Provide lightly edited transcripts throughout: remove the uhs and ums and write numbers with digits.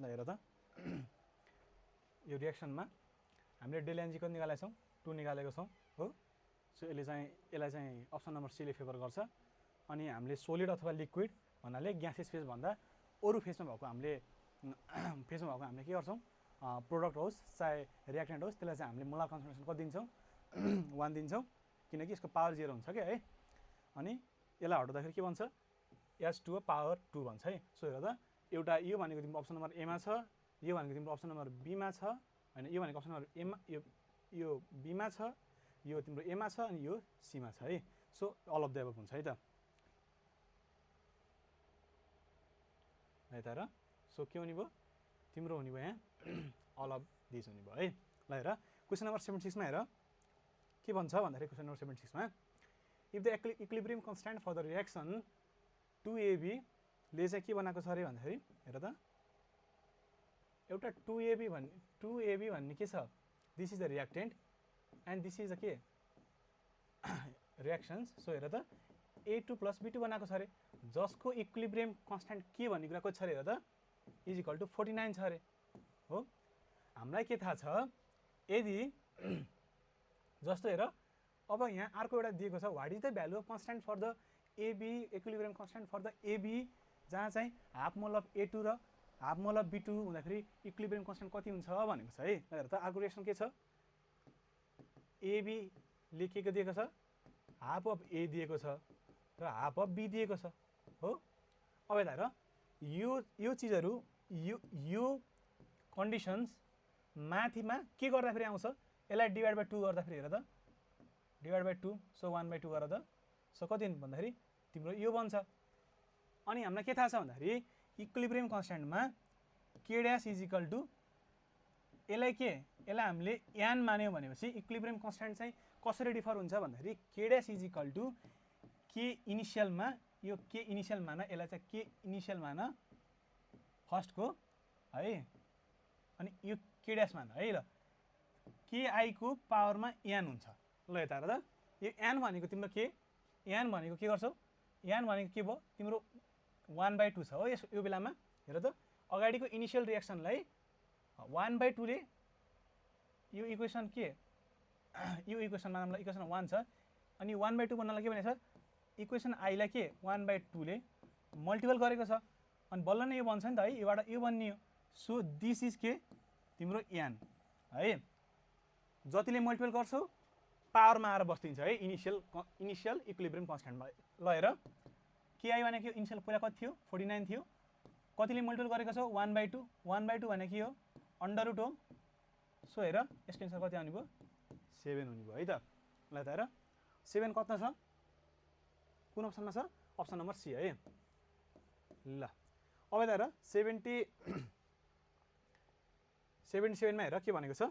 ल हेर त यो रिएक्सनमा हामीले डेलिएनजी कति निकालेका छौँ 2 निकालेको छौँ हो सो यसलाई चाहिँ अप्सन नम्बर सी ले फेभर गर्छ अनि हामीले सोलिड अथवा लिक्विड भन्नाले ग्यासेस फेज भन्दा अरू फेजमा भएको हामीले के गर्छौँ प्रोडक्ट होस् चाहे रिएक्टेन्ट होस् त्यसलाई चाहिँ हामीले मोलर कन्सन्ट्रेसन कति दिन्छौँ 1 दिन्छौँ किनकि यसको पावर 0 हुन्छ क्या है अनि यसलाई हटाउँदाखेरि के भन्छ H2O पावर 2 भन्छ है सो हेर त एउटा यो भनेको तिम्रो अप्सन नम्बर ए मा छ यो भनेको तिम्रो अप्सन नम्बर बी मा छ हैन यो भनेको अप्सन नम्बर ए मा यो बी मा छ यो तिम्रो ए मा छ अनि यो सी मा छ है so all of the above हुन्छ है त है त र सो के हुने भयो तिम्रो हुने भयो यहाँ अल अफ दिस हुने भयो है ल हेर क्वेशन नम्बर 76 मा हेर के भन्छ भन्दाखेरि क्वेशन नम्बर 76 मा if the equilibrium constant for the reaction 2AB ले चाहिँ के बनाएको छ अरे भन्दाखेरि हेर त एउटा 2AB भन्ने के छ this is the reactant and this is a के रिएक्सन्स सो हेर त A2 प्लस B2 बनाएको छ अरे जसको इक्विलिब्रियम कन्स्ट्यान्ट के भन्ने कुरा कति छ अरे हेर त इज इक्वल टु 49 छ अरे हो हामीलाई के थाहा छ यदि जस्तो हेर अब यहाँ अर्को एउटा दिएको छ what is the value of constant for the AB equilibrium constant for the AB जहाँ चाहिँ हाफ मोल अफ A2 र हाफ मोल अफ B2 हुँदाखेरि इक्विलिब्रियम कन्स्ट्यान्ट कति हुन्छ भनेको छ है हेर त अर्को रिएक्सन के छ AB लेखिएको दिएको छ हाफ अफ A दिएको छ र हाफ अफ B दिएको छ हो अब यता हेर यो चीजहरु यो कन्डिसन्स माथिमा के गर्दाखेरि आउँछ यसलाई डिभाइड बाइ 2 गर्दाखेरि हेर त डिभाइड बाइ 2 सो 1/2 गर त सो कति भन्दाखेरि तिम्रो यो बन्छ अनि हामीलाई के थाहा छ भन्दाखेरि इक्विलिब्रियम कन्स्ट्यान्टमा k dash is equal to यसलाई हामीले n मान्यौ भनेपछि इक्विलिब्रियम कन्स्ट्यान्ट चाहिँ कसरी डिफर हुन्छ भन्दाखेरि k dash is equal to k इनिशियलमा यो k इनिशियल मान यसलाई चाहिँ k इनिशियल मान फर्स्ट को है अनि यो k डैश मान है ल ki को पावरमा n हुन्छ ल यता हेर त यो n भनेको तिम्रो के n भनेको के गर्छौ n भनेको के भयो तिम्रो 1/2 छ हो यो बेलामा हेर त अगाडिको इनिशियल रिएक्सनलाई 1/2 ले यो इक्वेसन के यो इक्वेसनमा हामीलाई इक्वेसन 1 छ अनि 1/2 भन्नलाई के भनेछ इक्वेसन i लाई के 1/2 ले मल्टिपल गरेको छ अनि बल्ल नै यो बन्छ नि त है योबाट यो बन्नियो सो दिस इज के तिम्रो n है जतिले मल्टिपल गर्छौ पावरमा आएर बस्दिन्छ है इनिशियल इक्विलिब्रियम कन्स्ट्यान्टमा ल हेर ki भनेको इनिशियल पहिला कति थियो 49 थियो कतिले मल्टिपल गरेको छ 1/2 भनेको यो अन्डर रुट हो सो हेर यसको आन्सर कति आउने भयो 7 हुने भयो है त ल त हेर 7 कता छ कुन अप्सनमा छ अप्सन नम्बर सी है ल अब यता हेर 77 मा हेर के भनेको छ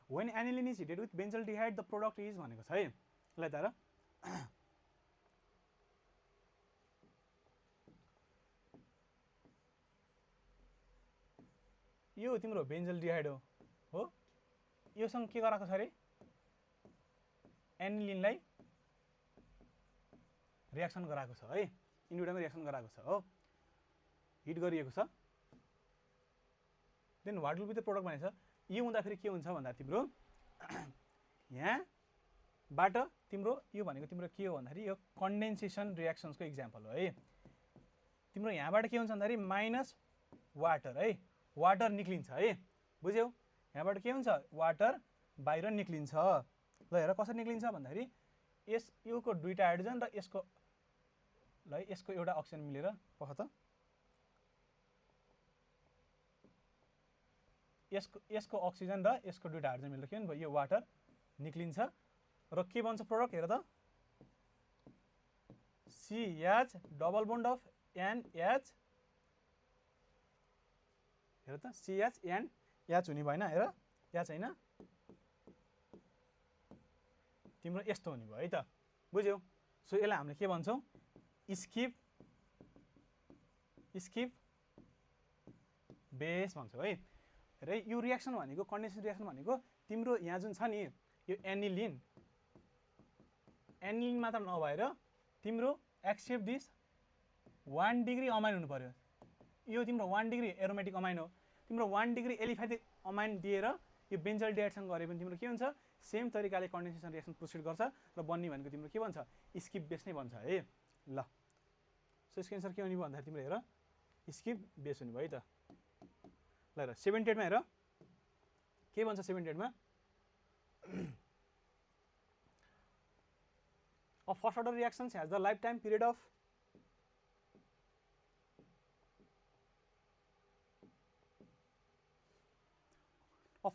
when aniline is heated with benzaldehyde the product is भनेको छ है ल यता हेर यो तिम्रो बेन्जल्डिहाइड हो योसँग के गराएको छ अरे एनिलिनलाई रिएक्सन गराएको छ है इन्डुटामा रिएक्सन गराएको छ हो हिट गरिएको छ then what will be the product भनेछ यो हुँदाखेरि के हुन्छ भन्दा तिम्रो यहाँबाट तिम्रो यो भनेको तिम्रो के हो भन्दाखेरि यो कन्डेन्सेसन रिएक्सन्सको एक्जाम्पल हो है तिम्रो यहाँबाट के हुन्छ भन्दाखेरि माइनस वाटर है वाटर निक्लिन्छ है बुझ्यौ यहाँबाट के हुन्छ वाटर बाहिर निक्लिन्छ ल हेर कसरी निक्लिन्छ भन्दाखेरि योको दुईटा हाइड्रोजन र यसको एउटा अक्सिजन मिलेर पख त यसको अक्सिजन र यसको दुईटा हाइड्रोजन मिलेर के भयो यो वाटर निक्लिन्छ र के बन्छ प्रोडक्ट हेर त CH double bond of NH हेर त CH एन्ड H हुने भएन हेर H हैन तिम्रो यस्तो हुने भयो है त बुझ्यौ सो यसलाई हामीले के भन्छौं स्किप बेस भन्छौं है र यो रिएक्सन भनेको कन्डेन्सेसन रिएक्सन भनेको तिम्रो यहाँ जुन छ नि यो एनिलिन मात्र नभएर तिम्रो एक्सेप्ट दिस 1 डिग्री अमाइन हुनु पर्यो यो तिम्रो 1 डिग्री एरोमेटिक अमाइन हो, तिम्रो 1 डिग्री एलिफेटिक अमाइन दिएर यो बेन्जल डिहाइडसँग गरे पनि तिम्रो के हुन्छ, सेम तरिकाले कन्डेन्सेसन रिएक्सन प्रोसिड गर्छ र बन्ने भनेको तिम्रो के भन्छ, स्किप बेस नै बन्छ है। ल सो यसको एन्सर के हुने भयो भन्दाखेरि तिम्रो हेर स्किप बेस हुने भयो है त। ल हेर 78 मा हेर के भन्छ 78 मा, a first order reactions has the lifetime period of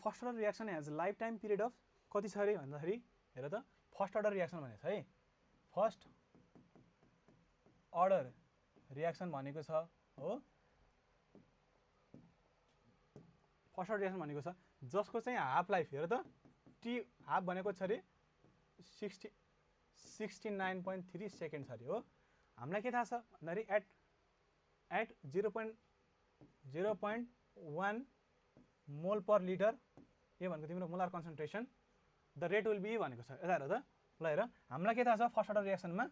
first order reaction has life time period of कति छ अरे भन्दाखेरि हेर त फर्स्ट अर्डर रिएक्सन भनेको छ है, फर्स्ट अर्डर रिएक्सन भनेको छ हो, फर्स्ट अर्डर रिएक्सन भनेको छ जसको चाहिँ हाफ लाइफ हेर त टी हाफ भनेको छ अरे 69.3 सेकेन्ड छ अरे हो। हामीलाई के थाहा छ भन्दाखेरि एट 0.1 मोल पर लिटर यो भनेको तिम्रो molar concentration the rate will be भनेको छ। यता हेर त, ल हेर हामीलाई के थाहा छ फर्स्ट अर्डर रिएक्सनमा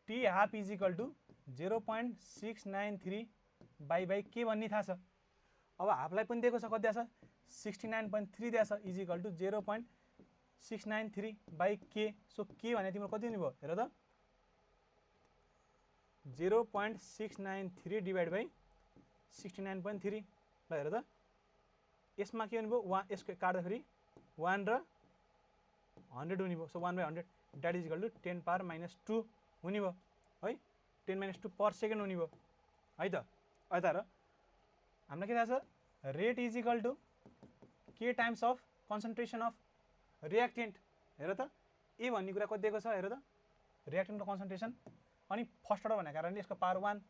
t half is equal to 0.693 by k भन्ने थाहा छ। अब हाफलाई पनि दिएको छ कति दिएको छ 69.3 दिएको छ इज इक्वल टु 0.693 बाई के। सो के भने तिम्रो कति हुने भयो हेर त 0.693 डिभाइड बाई 69.3। ल हेर त यसमा के हुने भयो यसको काट्दाखेरि 1 र 100 हुने भयो। So 1/100 that is equal to 10 power -2 हुने भयो है, 10 - 2 पर सेकेन्ड हुने भयो है त। यता हेर हामीलाई के थाहा छ रेट इज इक्वल टु के times of concentration of reactant. हेर त ए भन्ने कुरा कति दिएको छ हेर त रिएक्टेन्टको कन्सन्ट्रेसन, अनि फर्स्ट अर्डर भनेको कारणले यसको पावर 1।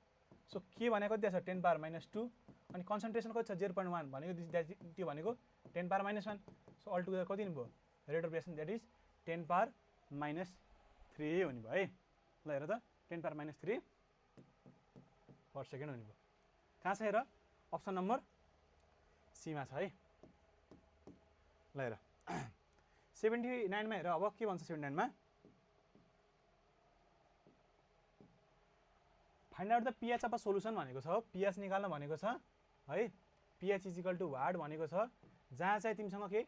सो के भनेको कति दिएको छ 10 पावर -2 अनि कन्सन्ट्रेसन कति छ 0.1 भनेको त्यो भनेको 10 पावर -1। सो अल टुगेदर कति हुने भयो rate of reaction that is 10 power -3 हुने भयो है। ल हेर त 10 पावर -3 पर सेकेन्ड हुने भयो। कहाँ छ हेर अप्सन नम्बर सीमा छ है। ल हेर 79 मा हेर अब के भन्छ 79 मा find out the pH of a solution भनेको छ, पीएच निकाल्न भनेको छ है। PH is equal to what भनेको छ जहाँ चाहिँ तिमीसँग के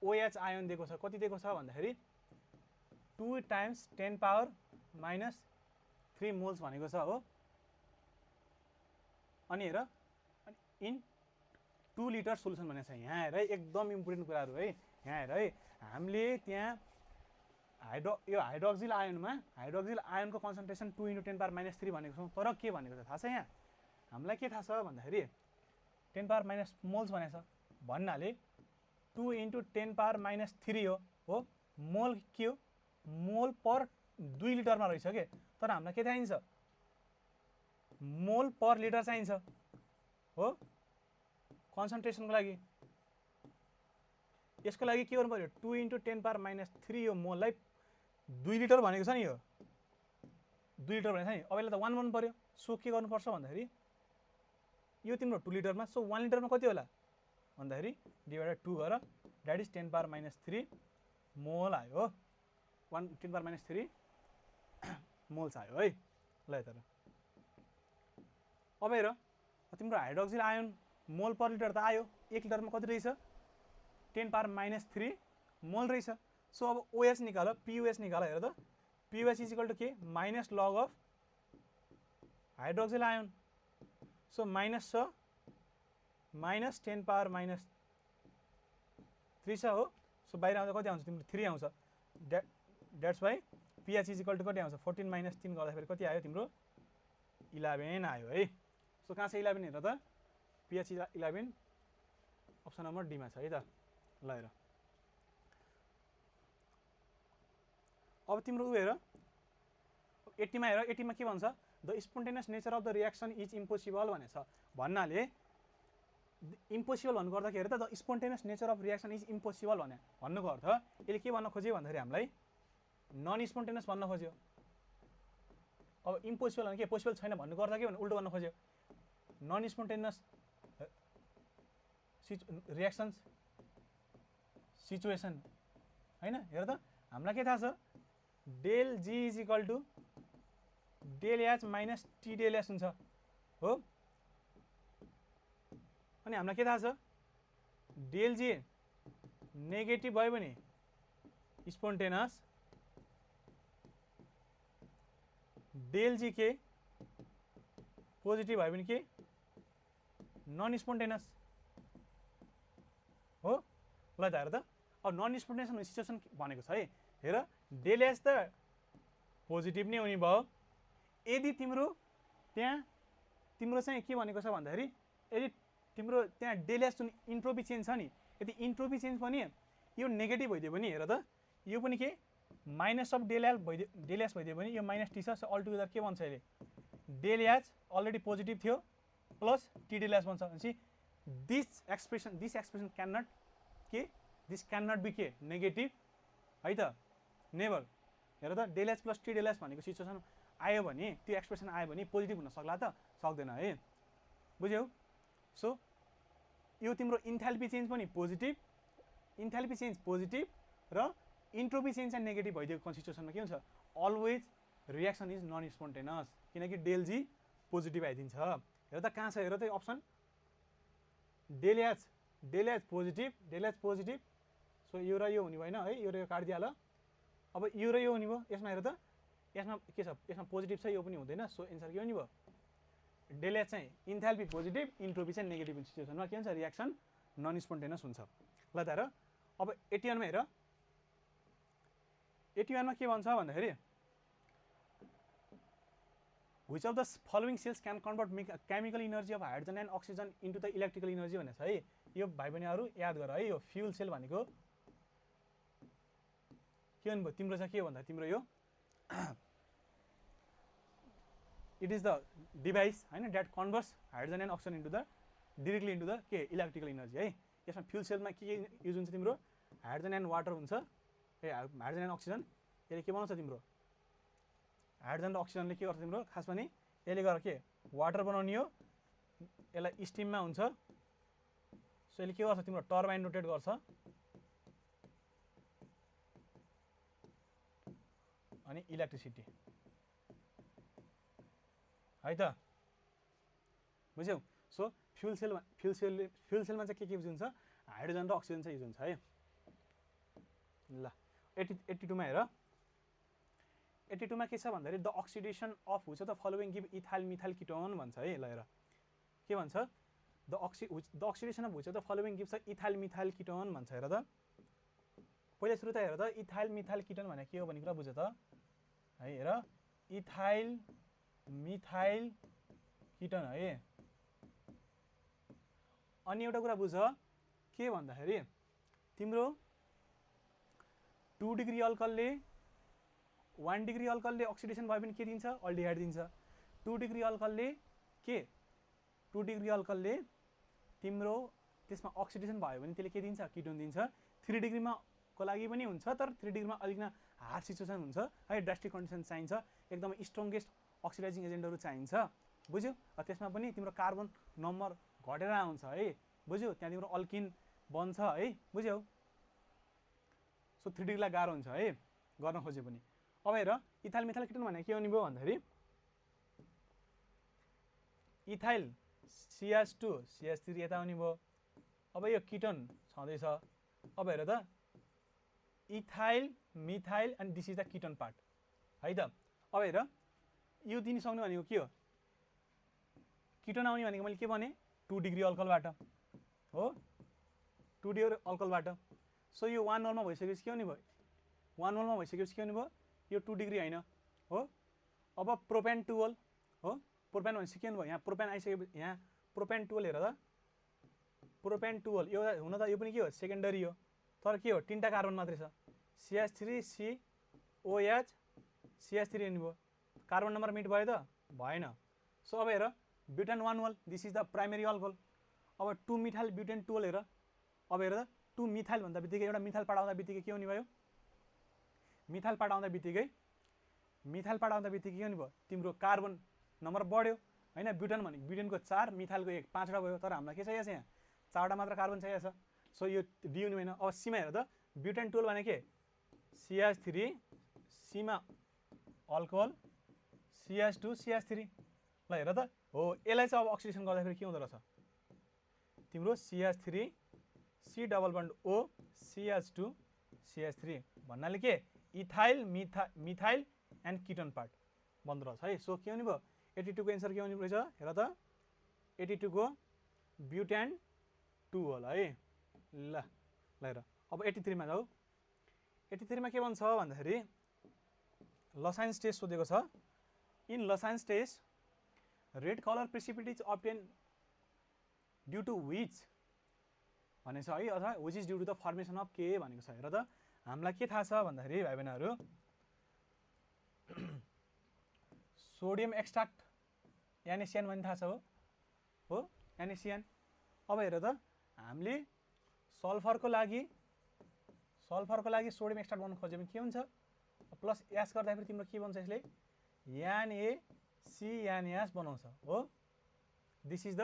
ओएच आयोन दिएको छ, कति दिएको छ भन्दाखेरि 2 टाइम्स 10 पावर -3 मोल्स भनेको छ हो। अनि हेर इन 2 लिटर सोलुसन भनेको छ। यहाँ हेर एकदम इम्पोर्टेन्ट कुराहरू है, यहाँ हेर है हामीले त्यहाँ यो हाइड्रोक्सिल आयोनको कन्सन्ट्रेसन 2 × 10 पावर -3 भनेको छौँ, तर के भनेको छ थाहा छ यहाँ हामीलाई के थाहा छ भन्दाखेरि 10 पावर मोल्स भनेको छ भन्नाले 2 × 10 पावर -3 हो मोल के हो मोल पर 2 लिटरमा रहेछ के, तर हामीलाई के चाहिन्छ मोल पर लिटर चाहिन्छ हो कन्सन्ट्रेसनको लागि। यसको लागि के गर्नु पर्यो 2 × 10 पावर -3 यो मोललाई 2 लिटर भनेको छ नि, यो 2 लिटर भनेको छ नि, अब यसलाई त 1 बनाउनु पर्यो। सो के गर्नुपर्छ भन्दाखेरि यो तिम्रो 2 लिटरमा, सो 1 लिटरमा कति होला भन्दाखेरि डिभाइडेड 2 गरेर द्याट इज 10 पावर -3 मोल आयो हो, 10 पावर -3 मोल्स आयो है। ल हेर अब हेर तिम्रो हाइड्रोक्सिल आयोन मोल पर लिटर त आयो, 1 लिटरमा कति रहेछ 10 पावर -3 मोल रहेछ। सो अब ओएच निकाल पियुएच निकाल हेर त पियुएच इज इक्वल टु के minus log of hydroxyl ion. So minus छ -10 पावर -3 छ हो। सो बाहिर आउँदा कति आउँछ तिम्रो 3 आउँछ, that's why pH is equal to कति आउँछ 14 - 3 गर्दाखेरि कति आयो तिम्रो 11 आयो है। सो कहाँ छ 11 हेर त पिएच इज 11 अप्सन नम्बर डीमा छ है त। ल हेर अब तिम्रो उ हेर 80 मा हेर 80 मा के भन्छ the spontaneous nature of the reaction is impossible भनेछ भन्नाले इम्पोसिबल भन्नुको अर्थ के हेर त the spontaneous nature of reaction is impossible भन्नुको अर्थ यसले के भन्न खोज्यो भन्दाखेरि हामीलाई नन स्पोन्टेनियस भन्न खोज्यो। अब इम्पोसिबल भने के पोसिबल छैन भन्नुको अर्थ के भन्नु उल्टो भन्न खोज्यो नन स्पोन्टेनियस रिएक्सन्स सिचुएसन हैन। हेर त हामीलाई के थाहा छ del G is equal to del H minus T del S हुन्छ हो। अनि हामीलाई के थाहा छ डेल जी नेगेटिभ भयो भने स्पोन्टेनस, डेल जी के पोजिटिभ भयो भने के नन स्पोन्टेनस हो। ल त हेर त अब नन स्पोन्टेनस हुने सिचुएसन भनेको छ है। हेर डेल एच त पोजिटिभ नै हुने भयो। यदि तिम्रो त्यहाँ तिम्रो चाहिँ के भनेको छ भन्दाखेरि यदि तिम्रो त्यहाँ डेल एच जुन इन्ट्रोपी चेन्ज छ नि, यदि इन्ट्रोपी चेन्ज पनि यो नेगेटिभ भइदियो भने हेर त यो पनि के माइनस अफ डेल एच भइदियो भने यो माइनस टी छ। सो अल टुगेदर के भन्छ अहिले डेल एच अलरेडी पोजिटिभ थियो प्लस टी डेल एच भन्छ भनेपछि this expression can not be के नेगेटिभ है त नेभर। हेर त del H plus T del H भनेको सिचुएसन आयो भने त्यो एक्सप्रेसन आयो भने पोजिटिभ हुन सक्ला त सक्दैन है, बुझ्यौ। सो यो तिम्रो इन्थाल्पी चेन्ज पनि पोजिटिभ, इन्थाल्पी चेन्ज पोजिटिभ र इन्ट्रोपी चेन्ज चाहिँ नेगेटिभ भइदिएको सिचुएसनमा के हुन्छ अलवेज रियाक्सन इज नन स्पोन्टेनस, किनकि डेल जी पोजिटिभ आइदिन्छ। हेर त कहाँ छ हेर त option del H positive. So यो र यो हुने भएन है, यो र यो काटिदिहाल। अब यो र यो हुने भयो। यसमा हेर त यसमा के छ यसमा पोजिटिभ छ यो पनि हुँदैन। सो एन्सर के हुने भयो डेल एच चाहिँ इन्थाल्पी पोजिटिभ इन्ट्रोपी चाहिँ नेगेटिभ सिचुएसनमा के हुन्छ रियाक्सन नन स्पोन्टेनस हुन्छ। ल त हेर अब 81 मा हेर 81 मा के भन्छ भन्दाखेरि which of the following cells can convert chemical energy of hydrogen and oxygen into the electrical energy भनेको छ है। यो भाइ बहिनीहरु याद गर है, यो फ्युल सेल भनेको के भन्नु तिम्रो चाहिँ के भन्दा तिम्रो यो it is the device हैन that converts hydrogen and oxygen into the directly into the के electrical energy है। यसमा फ्युल सेलमा के युज हुन्छ तिम्रो हाइड्रोजन एन्ड वाटर हुन्छ ए हाइड्रोजन एन्ड अक्सिजन। यसले के बनाउँछ तिम्रो हाइड्रोजन र अक्सिजनले के गर्छ तिम्रो खास पनि यसले गरेर के वाटर बनाउने हो, यसलाई स्टिममा हुन्छ। सो यसले के गर्छ तिम्रो टर्बाइन रोटेट गर्छ अनि इलेक्ट्रिसिटी है त बुझ्यौ। सो फ्युल सेलमा चाहिँ के युज हुन्छ हाइड्रोजन र अक्सिजन चाहिँ युज हुन्छ है। ल 82 मा हेर 82 मा के छ भन्दाखेरि द अक्सिडेसन अफ हुछ त following give ethyl methyl ketone भन्छ है। ल हेर के भन्छ द अक्सिडेसन अफ हुछ त फलोइङ गिभ छ इथाइल मिथाइल किटोन भन्छ। हेर त पहिला सुरु त हेर त इथाइल मिथाइल किटोन भने के हो भन्ने कुरा बुझ त है। हेर इथाइल मिथाइल किटोन है। अनि एउटा कुरा बुझ के भन्दाखेरि तिम्रो 2 डिग्री अल्कोहलले 1 डिग्री अल्कोहलले अक्सिडेसन भयो भने के दिन्छ अल्डिहाइड दिन्छ। 2 डिग्री अल्कोहलले के 2 डिग्री अल्कोहलले तिम्रो त्यसमा अक्सिडेसन भयो भने त्यसले के दिन्छ किटोन दिन्छ। 3 डिग्रीमा को लागि पनि हुन्छ तर 3 डिग्रीमा अलिकन हार्ड सिचुएसन हुन्छ है, ड्रास्टिक कन्डिसन चाहिन्छ, एकदम स्ट्रङ्गेस्ट अक्सिडाइजिङ एजेन्टहरु चाहिन्छ बुझ्यौ। त्यसमा पनि तिम्रो कार्बन नम्बर घटेर आउँछ है बुझ्यौ, त्यहाँ तिम्रो अल्किन बन्छ है बुझ्यौ। सो 3 डिग्रीलाई गाह्रो हुन्छ है गर्न खोजे पनि। अब हेर इथाइल मिथाइल किटोन भने के हुने भयो भन्दाखेरि इथाइल CH2 CH3 यता आउने भयो। अब यो किटोन छँदैछ। अब हेर त ethyl methyl and this is the ketone part है त। अब हेर यो दिन सक्नु भनेको के हो किटोन आउने भनेको मैले के भने 2 डिग्री अल्कोहलबाट हो 2 डिग्री अल्कोहलबाट। सो यो 1 मोलमा भइसकेपछि के हुने भयो 1 मोलमा भइसकेपछि के हुने भयो यो 2 डिग्री हैन हो। अब प्रोपेन 12 हो प्रोपेन भनेपछि के हुने भयो यहाँ प्रोपेन आइसकेपछि यहाँ प्रोपेन 12 हेर त प्रोपेन 12 यो हुन त यो पनि के हो सेकेन्डरी हो तर के हो 3टा कार्बन मात्रै छ CH3COH CH3 हुने भयो। कार्बन नम्बर मिट भयो त भएन। सो अब हेर ब्युटेन 1 मोल this is the primary alcohol. अब 2 मिथाइल ब्युटेन 12 हेर। अब हेर त 2 मिथाइल भन्दा बित्तिकै एउटा मिथाइल पार्ट आउँदा बित्तिकै के हुने भयो मिथाइल पार्ट आउँदा बित्तिकै के हुने भयो तिम्रो कार्बन नम्बर बढ्यो हैन। ब्युटेन भने ब्युटेनको 4 मिथाइलको 1 5वटा भयो तर हामीलाई के चाहिएको छ यहाँ 4वटा मात्र कार्बन चाहिएको छ। सो यो डी हुने भएन। अब सीमा हेर त ब्युटेन 12 भने के CH3 सीमा अल्कोहल CH2 CH3 ल हेर त हो यसलाई चाहिँ अब अक्सिडेसन गर्दाखेरि के हुँदो रहेछ तिम्रो CH3 C double bond O CH2 CH3 भन्नाले के ethyl methyl and ketone part बन्द रहेछ है। सो के हुने भयो 82 को एन्सर के हुने रहेछ हेर त 82 को ब्युटान 2 होला है। ल हेर अब 83 मा जाऊ 83 मा के भन्छ भन्दाखेरि लसाइन्स टेस्ट सोधेको छ। In Lassaigne's test red colour precipitate is obtain due to which भनेको छ है अथवा which is due to the formation of के भनेको छ। हेर त हामीलाई के थाहा छ भन्दाखेरि भाइ बहिनीहरू सोडियम एक्सट्राक्ट NaCN भन्ने थाहा छ हो NaCN। अब हेर त हामीले सल्फरको लागि सोडियम एक्सट्राक्ट गर्न खोज्यो भने के हुन्छ प्लस एस गर्दाखेरि तिम्रो के बन्छ यसले NaCNS बनाउँछ हो। This is the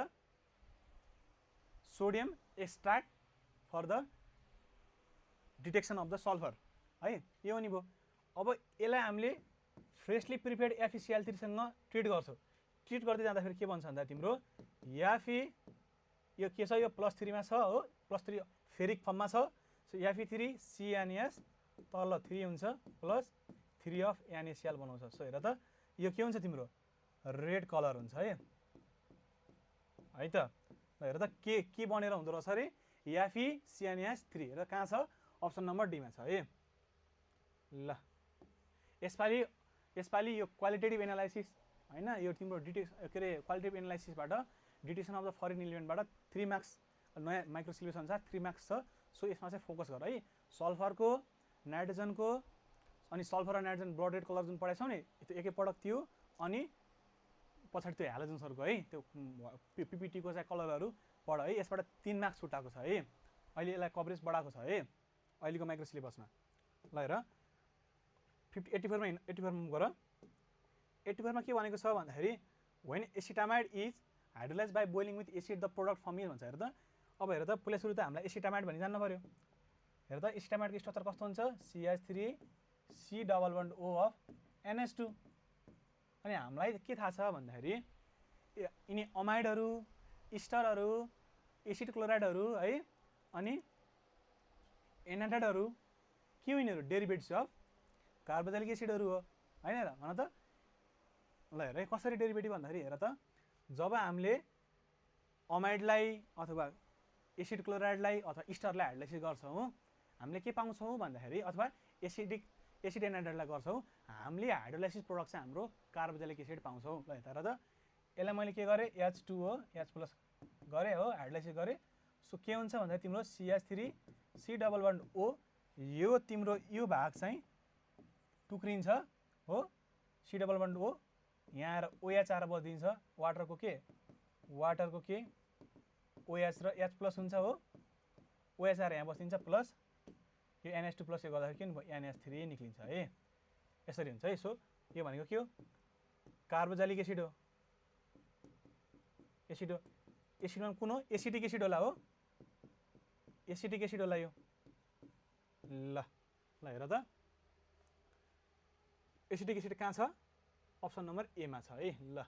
sodium extract for the detection of the sulphur है यो हुने भयो। अब यसलाई हामीले फ्रेसली प्रिपेयर्ड FeCl3 सँग ट्रिट गर्छौँ। ट्रिट गर्दै जाँदाखेरि के भन्छ भन्दा तिम्रो Fe यो के छ यो +3 मा छ हो +3 फेरिक फर्ममा छ। सो Fe3CNS तल 3 हुन्छ प्लस 3 अफ NaCl बनाउँछ। सो हेर त यो के हुन्छ तिम्रो रेड कलर हुन्छ है त। हेर त के बनेर हुँदो रहेछ अरे FeCNS3 हेर कहाँ छ अप्सन नम्बर डी मा छ है। ल यसपालि यो क्वालिटेटिभ एनालाइसिस हैन यो तिम्रो के अरे क्वालिटेटिभ एनालाइसिसबाट डिटेक्सन अफ द फरेन इलिमेन्टबाट 3 मार्क्स नयाँ माइक्रो सिलेबस अनुसार 3 मार्क्स छ। सो यसमा चाहिँ फोकस गर है सल्फरको नाइट्रोजनको अनि सल्फर र नाइट्रोजन ब्लड रेड कलर जुन पढाएको छौ नि त्यो एकै प्रडक्ट थियो अनि पछाडि त्यो ह्यालोजन्सहरुको है त्यो PPT को चाहिँ कलरहरु पढ है। यसबाट 3 मार्क्स छुटाएको छ है अहिले यसलाई कभरेज बढाएको छ है अहिलेको माइक्रो सिलेबसमा। ल हेर 84 मा गर 84 मा के भनेको छ भन्दाखेरि when acetamide is hydrolysed by boiling with acid the product form is भन्छ। हेर त अब हेर त पुले सुरु त हामीलाई एसिटामाइड भनि जान्न पर्यो। हेर त एसिटामाइडको स्ट्रक्चर कस्तो हुन्छ CH3 C double bond O of NH2 अनि हामीलाई के थाहा छ भन्दाखेरि यिनी अमाइडहरु इस्टरहरु एसिड क्लोराइडहरु है अनि एनाइडहरु के हो यिनीहरु डेरिभेटिभ्स अफ कार्बोक्सिलिक एसिडहरु हो हैन र भन त। ल हेर कसरी डेरिभेटिभ भन्दाखेरि हेर त जब हामीले अमाइडलाई अथवा एसिड क्लोराइडलाई अथवा इस्टरलाई हाइड्रोलाइसिस गर्छौं हामीले के पाउँछौं भन्दाखेरि अथवा एसिड एनाइडलाई गर्छौं हामीले हाइड्रोलाइसिस प्रोडक्ट चाहिँ हाम्रो कार्बोक्सिलिक एसिड पाउँछौं। ल हेर त यसलाई मैले के गरे H2O H+ गरे हो हाइड्रोलाइसिस गरे। सो के हुन्छ भन्दा तिम्रो CH3 C double bond O यो तिम्रो यो भाग चाहिँ टुक्रिन्छ हो C डबल बन्ड O यहाँ आएर OH आएर बस्दिन्छ वाटरको के OH र H+ हुन्छ हो OH आएर यहाँ बस्दिन्छ प्लस यो NH2+ यो गर्दाखेरि के भयो NH3 निक्लिन्छ है यसरी हुन्छ है। सो यो भनेको के हो कार्बोक्सिलिक एसिड हो एसिडमा कुन हो एसिटिक एसिड होला हो एसिटिक एसिड होला यो। ल हेर त एसिटिक एसिड कहाँ छ अप्सन नम्बर ए मा छ है। ल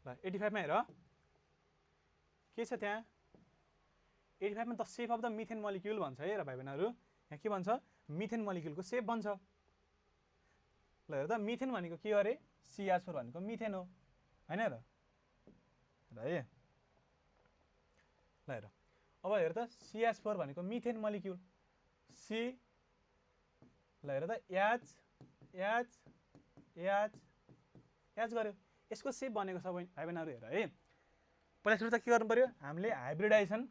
85 मा हेर के छ त्यहाँ 85 मा the shape of the methane molecule भन्छ है र भाइ बहिनीहरु यहाँ के भन्छ मिथेन मोलिक्युलको सेप भन्छ। ल हेर त मिथेन भनेको के हो अरे CH4 भनेको मिथेन हो हैन र है। ल हेर अब हेर त CH4 भनेको मिथेन मोलिक्युल C ल हेर त H गर्यो यसको सेप बनेको छ भाइ बहिनीहरु हेर है। पहिला सुरु त के गर्नु पर्यो हामीले हाइब्रिडाइजेसन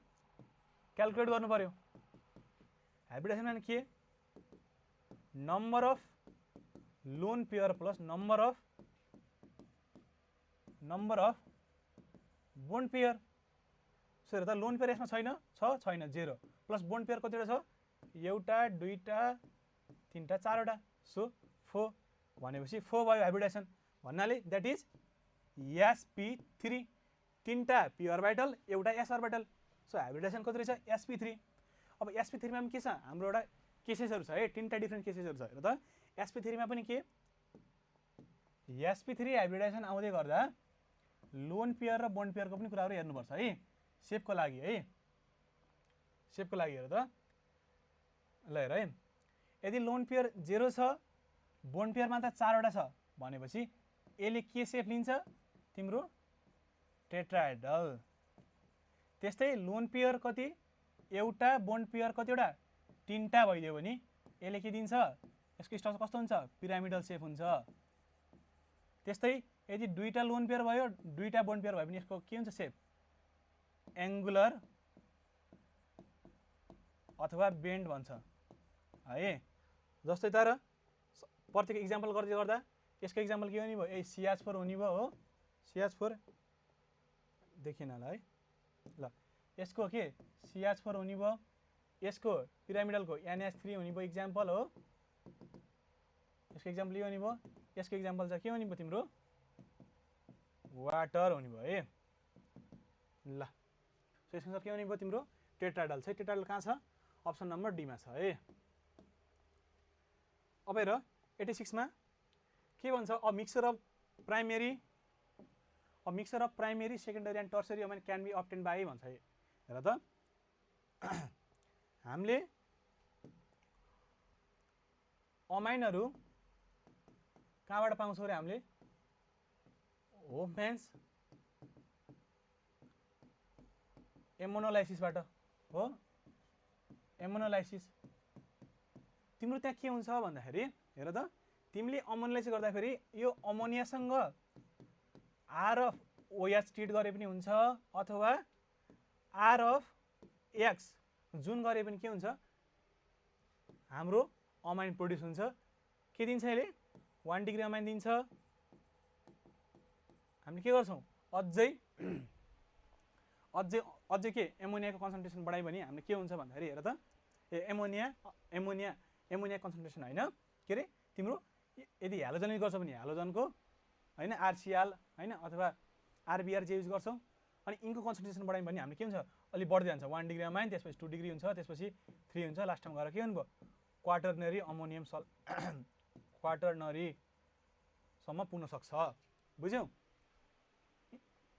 क्याल्कुलेट गर्नु पर्यो। हाइब्रिडाइजेसन माने के number of lone pair plus number of bond pair. So हेर त लोन पेयर यसमा छैन 0 प्लस बोन्ड पेयर कतिवटा छ एउटा दुईटा तीनटा चारवटा सो 4 भनेपछि 4 भयो हाइब्रिडाइजेसन भन्नाले दैट इज sp3 तीनटा p अर्बिटल एउटा s अर्बिटल। सो हाइब्रिडाइजेसन कति रहेछ sp3। अब sp3 मा पनि के छ हाम्रो एउटा केसेसहरु छ है तीनटा डिफरेन्ट केसेसहरु छ। हेर त sp3 मा पनि के sp3 हाइब्रिडाइजेसन आउँदै गर्दा लोन पेयर र बोन्ड पेयरको पनि कुराहरू हेर्नुपर्छ है सेपको लागि है सेपको लागि हेर त ल हेर है यदि लोन पेयर 0 छ बोन्ड पेयरमा त 4 वटा छ भनेपछि यसले के सेप लिन्छ तिम्रो टेट्राहेड्रल त्यस्तै लोन पेयर कति एउटा बोन्ड पेयर कतिवटा 3टा भइदियो भने यसले के दिन्छ यसको स्ट्रक्चर कस्तो हुन्छ पिरामिडल सेप हुन्छ त्यस्तै यदि 2टा लोन पेयर भयो 2टा बोन्ड पेयर भयो भने यसको के हुन्छ सेप एंगुलर अथवा बेन्ड भन्छ है जस्तै तर प्रत्येक एक्जाम्पल गर्दै गर्दा यसको एक्जाम्पल के हुने भयो ए CH4 हुने भयो हो CH4 देखिन ल है ल यसको के CH4 हुने भयो यसको पिरामिडलको NH3 हुने भयो एक्जाम्पल हो यसको एक्जाम्पल यो हुने भयो यसको एक्जाम्पल चाहिँ के हुने भयो तिम्रो वाटर हुने भयो है ल सो यसको के हुने भयो तिम्रो टेट्राहेड्रल छ टेट्राहेड्रल कहाँ छ अप्सन नम्बर डी मा छ है अब हेर 86 मा के भन्छ a mixture of primary secondary and tertiary amine can be obtain by भन्छ है हेर त हामीले अमाइनहरु कहाँबाट पाउँछौं रे हामीले होफम्यान्स एमोनोलाइसिसबाट हो एमोनोलाइसिस तिम्रो त्यहाँ के हुन्छ भन्दाखेरि हेर त तिमीले अमोनियालाइसिस गर्दाखेरि यो अमोनियासँग आर अफ ओएच ट्रिट गरे पनि हुन्छ अथवा आर अफ एक्स जुन गरे पनि के हुन्छ हाम्रो अमाइन प्रोड्युस हुन्छ के दिन्छ यसले 1 डिग्री अमाइन दिन्छ हामीले के गर्छौं अझै के एमोनियाको कन्सन्ट्रेसन बढाइ भने हामीले के हुन्छ भन्दाखेरि हेर त एमोनिया कन्सन्ट्रेसन हैन के रे तिम्रो यदि ह्यालोजन युज गर्छौ भने ह्यालोजनको हैन आरसीएल हैन अथवा आरबीआर जे युज गर्छौ अनि इनको कन्सन्ट्रेसन बढाइ भने हामीले के हुन्छ अलि बढ्दै जान्छ 1 डिग्री अमाइन त्यसपछि 2 डिग्री हुन्छ त्यसपछि 3 हुन्छ लास्टमा गएर के हुने भयो क्वाटर्नरी अमोनियम क्वाटर्नरी सम्म पुग्न सक्छ बुझ्यौ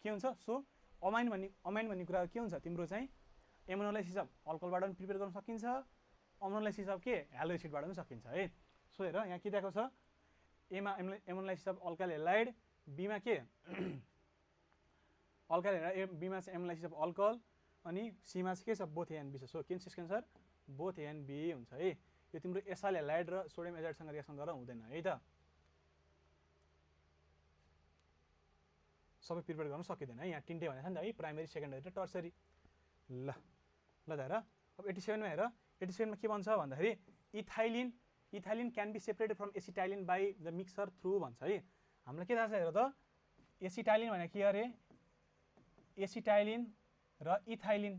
के हुन्छ सो अमाइन भन्ने कुरा के हुन्छ तिम्रो चाहिँ एमोनोलाइसिस अफ अल्कोहलबाट पनि प्रिपेयर गर्न सकिन्छ अमोनोलाइसिस अफ के ह्यालो एसिडबाट पनि सकिन्छ है सो हेर यहाँ के दिएको छ ए मा ammonolysis of alkyl halide B मा के अल्काइल हेलाइड बी मा चाहिँ एमोनोलाइसिस अफ अल्कोहल अनि सी मा चाहिँ के छ बोथ ए एन्ड बी छ सो के छ answer both A and B हुन्छ है यो तिम्रो एसाइल हेलाइड र सोडियम एजाइडसँग रिएक्सन गरेर हुँदैन है त सबै प्रिपेयर गर्न सकिदैन है यहाँ तिनटै भनेछ नि त है प्राइमेरी सेकेन्डरी र टर्सरी ल त हेर अब 87 मा हेर 87 मा के भन्छ भन्दाखेरि ethylene can be separated from acetylene by the mixer through भन्छ है हामीलाई के थाहा छ हेर त एसिटाइलिन भने के अरे एसिटाइलिन र इथाइलिन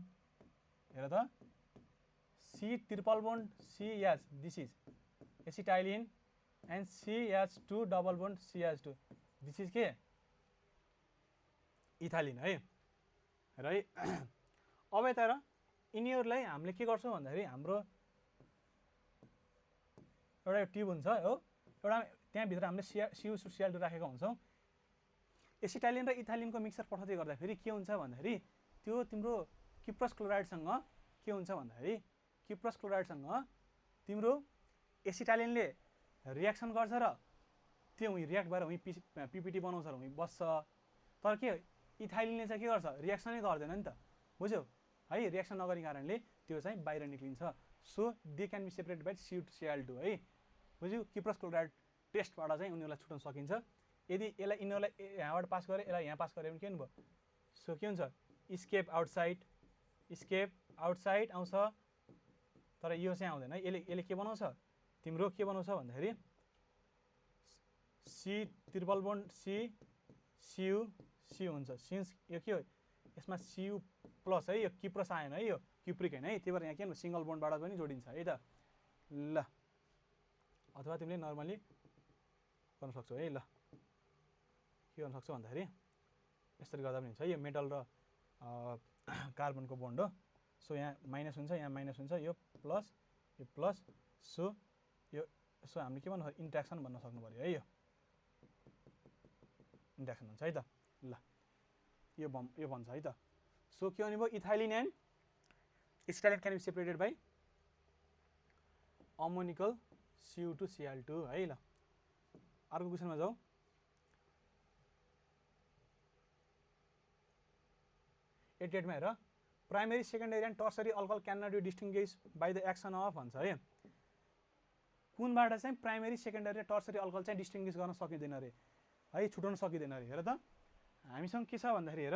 हेर त C triple bond CH this is acetylene and CH2 double bond CH2 this is के इथाइलिन है र अब यता हेर यिनीहरुलाई हामीले के गर्छौं भन्दाखेरि हाम्रो एउटा ट्युब हुन्छ हो एउटा त्यहाँ भित्र हामीले CuCl2 राखेका हुन्छौं एसिटाइलिन र इथाइलिनको मिक्सचर पठाउँदै गर्दाखेरि के हुन्छ भन्दाखेरि त्यो तिम्रो किप्रस क्लोराइडसँग के हुन्छ भन्दाखेरि किप्रस क्लोराइडसँग तिम्रो एसिटाइलिनले रिएक्सन गर्छ र त्यो रिएक्ट भएर पीपीटी बनाउँछ र बस्छ तर के इथाइलिनले चाहिँ के गर्छ रिएक्सनै गर्दैन नि त बुझ्यौ है रिएक्सन नगर्ने कारणले त्यो चाहिँ बाहिर निक्लिन्छ so they can be separated by CuCl2 है बुझ्यौ किप्रस क्लोराइड टेस्टबाट चाहिँ उनीहरुलाई छुटाउन सकिन्छ यदि यसलाई यिनीहरुलाई यहाँबाट पास गरे यसलाई यहाँ पास गरे भने के हुनुभयो सो के हुन्छ स्केप आउटसाइड आउँछ तर यो चाहिँ आउँदैन है यसले के बनाउँछ तिम्रो के बनाउँछ भन्दाखेरि C ट्रिपल बोन्ड CuC हुन्छ सिन्स यो के हो यसमा Cu प्लस है यो किप्रस आएन है यो क्युप्रिक हैन है त्यही भएर यहाँ के सिंगल बोन्डबाट पनि जोडिन्छ है त ल अथवा तिमीले नर्मली गर्न सक्छौ है ल के गर्न सक्छौ भन्दाखेरि यसरी गर्दा पनि हुन्छ है यो मेटल र कार्बनको बोन्ड हो सो यहाँ माइनस हुन्छ यहाँ माइनस हुन्छ यो प्लस सो हामीले के भन्नु इन्ट्र्याक्सन भन्न सक्नु पर्यो है यो इन्ट्र्याक्सन हुन्छ है त ल यो बन्छ है त। सो के भन्नुभयो ethylene and acetylene can be separated by ammoniacal CO2 Cl2 है। ल अर्को क्वेसनमा जाउँ। एटमा हेर primary secondary and tertiary alcohol can not be distinguish by the action of भन्छ है। कुनबाट चाहिँ प्राइमेरी सेकेन्डरी र टर्सरी अल्कोहल चाहिँ डिस्टिङ्ग्विस गर्न सकिँदैन अरे है, छुटाउन सकिँदैन अरे। हेर त हामीसँग के छ भन्दाखेरि हेर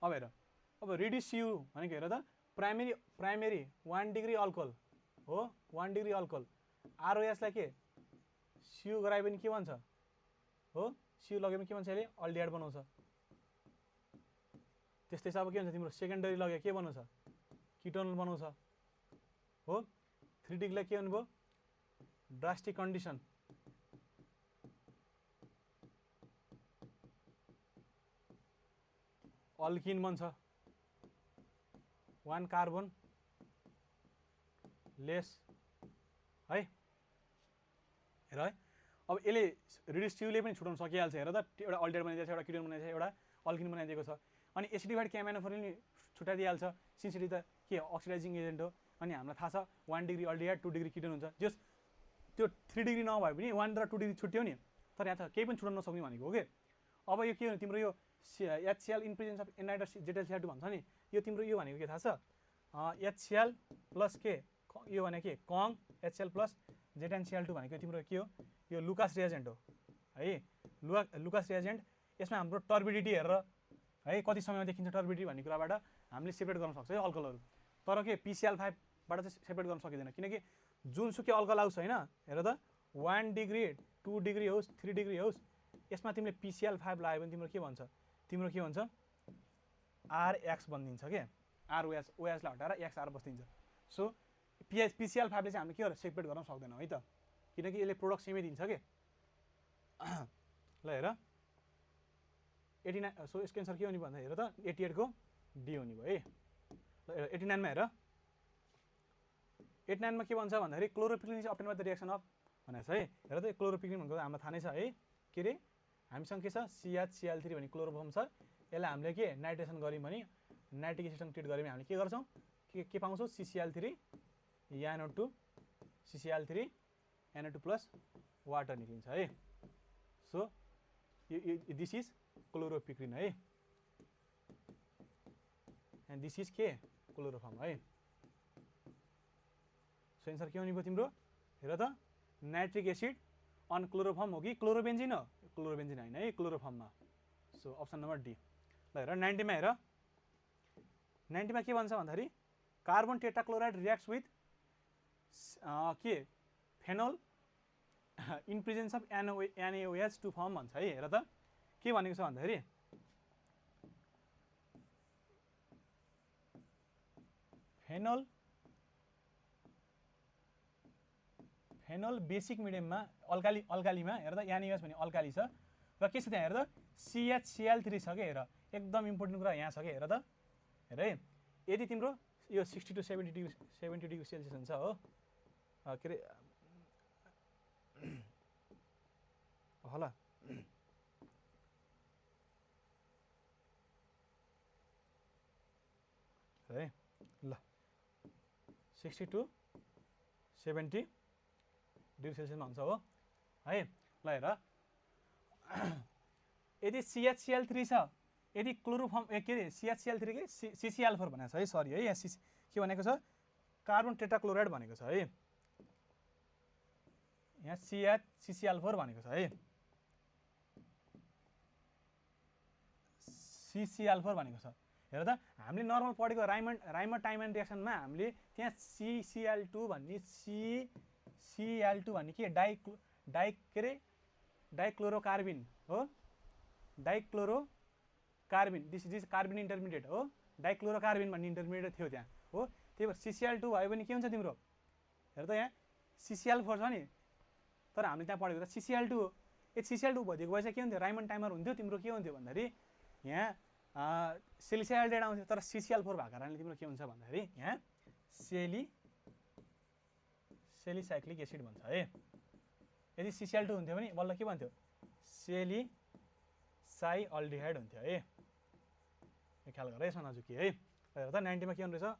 अब हेर अब रिड्युस CU भनेको हेर त प्राइमेरी 1 डिग्री अल्कोहल हो, 1 डिग्री अल्कोहल ROS लाई के CU गरायो भने के भन्छ हो, CU लग्यो भने के भन्छ यसले अल्डिहाइड बनाउँछ। त्यस्तै छ अब के भन्छ तिम्रो सेकेन्डरी लग्यो के बनाउँछ किटोनल बनाउँछ हो। 3 डिग्रीलाई के भन्नुभयो ड्रास्टिक कन्डिसन, अल्किन बन्छ 1 कार्बन लेस है। हेर है अब यसले रिड्युस CU ले पनि छुटाउन सकिहाल्छ। हेर त एउटा अल्डिहाइड बनाइदिएको छ, एउटा किटोन बनाइदिएको छ, एउटा अल्किन बनाइदिएको छ। अनि एसिडिफाइड क्यामाइनोफोर नि छुटाइदिइहाल्छ, सिन्स इट त के अक्सिडाइजिङ एजेन्ट हो। अनि हामीलाई थाहा छ 1 डिग्री अल्डिहाइड 2 डिग्री किटोन हुन्छ। जस त्यो 3 डिग्री नभए पनि 1 र 2 डिग्री छुट्यो नि, तर यहाँ त केही पनि छुटाउन नसक्ने भनेको हो कि। अब यो के हो तिम्रो यो HCl in presence of anhydrous ZlCl2 भन्छ नि, यो तिम्रो यो भनेको के थाहा छ HCl प्लस के यो भने के कङ HCl प्लस ZnCl2 भनेको तिम्रो के हो यो लुकास रिएजेन्ट हो है। लुकास रिएजेन्ट यसमा हाम्रो टर्बिडिटी हेरेर है कति समयमा देखिन्छ टर्बिडिटी भन्ने कुराबाट हामीले सेपरेट गर्न सक्छ है अल्कोहलहरू। तर के PCl5 बाट चाहिँ सेपरेट गर्न सकिँदैन, किनकि जुनसुकै अल्कोहल आउँछ होइन। हेर त 1 डिग्री 2 डिग्री होस् 3 डिग्री होस् यसमा तिमीले PCl5 लगायो भने तिम्रो के भन्छ RX बनिदिन्छ के, ROS लाई हटाएर XR बस्दिन्छ। सो PCl5 ले चाहिँ हामीले के गरेर सेपरेट गर्न सक्दैनौँ है त, किनकि यसले प्रोडक्ट सेमै दिन्छ के। ल हेर 89 सो यसको एन्सर के हुने भन्दा हेर त 88 को डी हुने भयो है। ल 89 मा हेर 89 मा के भन्छ भन्दाखेरि chloropicrin is obtained by the reaction of भनेको छ है। हेर त क्लोरोपिक्रिन भनेको हामीलाई थाहा नै छ है, के रे हामीसँग के छ CHCl3 भन्ने क्लोरोफर्म छ। यसलाई हामीले के नाइट्रेसन गर्यौँ भने नाइट्रिक एसिडसँग ट्रिट गर्यौँ भने हामीले के गर्छौँ के पाउँछौँ CCl3 NO2 CCl3 NO2 plus water निक्लिन्छ है। सो दिस इज क्लोरोपिक्रिन है एन्ड दिस इज के क्लोरोफर्म है। सो एन्सर के हुने भयो तिम्रो हेर त नाइट्रिक एसिड अन क्लोरोफर्म हो कि क्लोरोबेन्जिन हो, क्लोरोबेन्जिन होइन है क्लोरोफर्ममा। So option number D. ल हेर 90 मा हेर 90 मा के भन्छ भन्दाखेरि कार्बन टेट्राक्लोराइड रियाक्ट्स विथ के phenol in presence of NaOH to form भन्छ है। हेर त के भनेको छ भन्दाखेरि फेनोल बेसिक मिडियममा अल्कालीमा हेर त NaOH भन्ने अल्काली छ र के छ त्यहाँ हेर त CHCl3 छ क्या। हेर एकदम इम्पोर्टेन्ट कुरा यहाँ छ क्या। हेर त हेर है यदि तिम्रो यो 60 to 70 डिग्री सेल्सियस हुन्छ हो के अरे होला है। ल 60 to 70 डिग्री सेल्सियसमा हुन्छ हो है। ल हेर यदि CHCl3 छ, यदि क्लोरोफर्म के अरे CHCl3 के CCl4 भनेको छ है, सरी है यहाँ के भनेको छ कार्बन टेट्राक्लोराइड भनेको छ है, यहाँ CCl4 भनेको छ है, CCl4 भनेको छ। हेर त हामीले नर्मल पढेको राइमर टाइमन रिएक्सनमा हामीले त्यहाँ CCl2 भन्ने के के अरे डाइक्लोरोकार्बिन हो, डाइक्लोरोकार्बिन दिस इज कार्बिन इन्टरमिडिएट हो, डाइक्लोरोकार्बिन भन्ने इन्टरमिडिएट थियो त्यहाँ हो। त्यही भएर CCl2 भयो भने के हुन्छ तिम्रो हेर त यहाँ CCl4 छ नि, तर हामीले त्यहाँ पढेको त CCl2 हो। CCl2 भइदिएको भए चाहिँ के हुन्थ्यो राइमन टाइमर हुन्थ्यो तिम्रो, के हुन्थ्यो भन्दाखेरि यहाँ सेलिसाइल्डेट आउँथ्यो, तर CCl4 भएको कारणले तिम्रो के हुन्छ भन्दाखेरि यहाँ सेलिसाइक्लिक एसिड भन्छ है। यदि CCl2 हुन्थ्यो भने बल्ल के भन्थ्यो साई अल्डिहाइड हुन्थ्यो है। यो ख्याल गर यसमा नजुकी है। हेर त 90 मा के हुने रहेछ,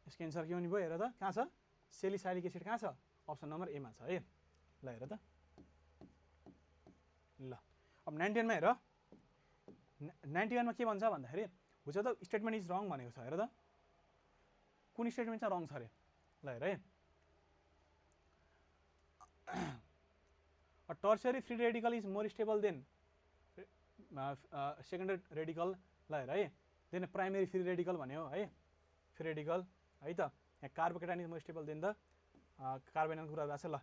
यसको एन्सर के हुने भयो हेर त, कहाँ छ सेलिसाइलिक एसिड कहाँ छ, अप्सन नम्बर ए मा छ है। ल हेर त, ल अब 91 मा हेर, 91 मा के भन्छ भन्दाखेरि हुन्छ त स्टेटमेन्ट इज रङ भनेको छ। हेर त कुन स्टेटमेन्ट चाहिँ रङ छ अरे, ल हेर है। A tertiary free radical is more stable than secondary radical, ल हेर है। देन प्राइमेरी फ्री रेडिकल भन्यो है, फ्री रेडिकल है त। यहाँ carbocation is more stable than the कार्बोनाइलको कुरा भएको छ। ल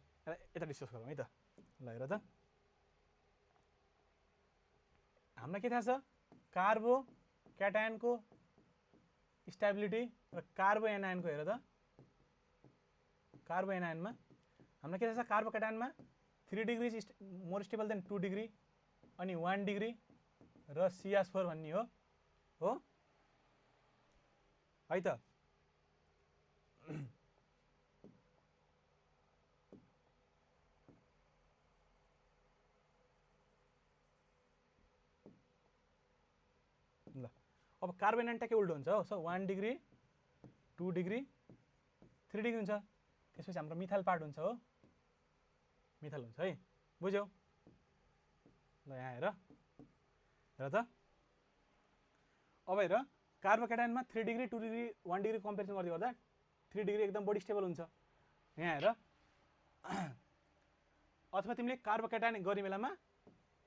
यता डिस्कस गरौँ है त। ल हेर त, हामीलाई के थाहा छ कार्बोकेटाइनको स्टेबिलिटी र कार्बोएनाइनको। हेर त कार्बोएनाइनमा हामीलाई के थाहा छ, कार्बोकेटाइनमा 3 degree more stable then 2 degree अनि 1 डिग्री र CH4 भन्ने हो है त। ल अब कार्बोनाइन ट्याक्कै उल्टो हुन्छ हो। सो 1 डिग्री 2 डिग्री 3 डिग्री हुन्छ। त्यसपछि हाम्रो मिथाइल पार्ट हुन्छ हो, मिथाइल हुन्छ है, बुझ्यौ। ल यहाँ हेर, हेर त अब हेर कार्बोकेटाइनमा 3 डिग्री 2 डिग्री 1 डिग्री कम्पेरिजन गर्दै गर्दा 3 डिग्री एकदम बढी स्टेबल हुन्छ। यहाँ हेर, अथवा तिमीले कार्बोकेटाइन गर्ने बेलामा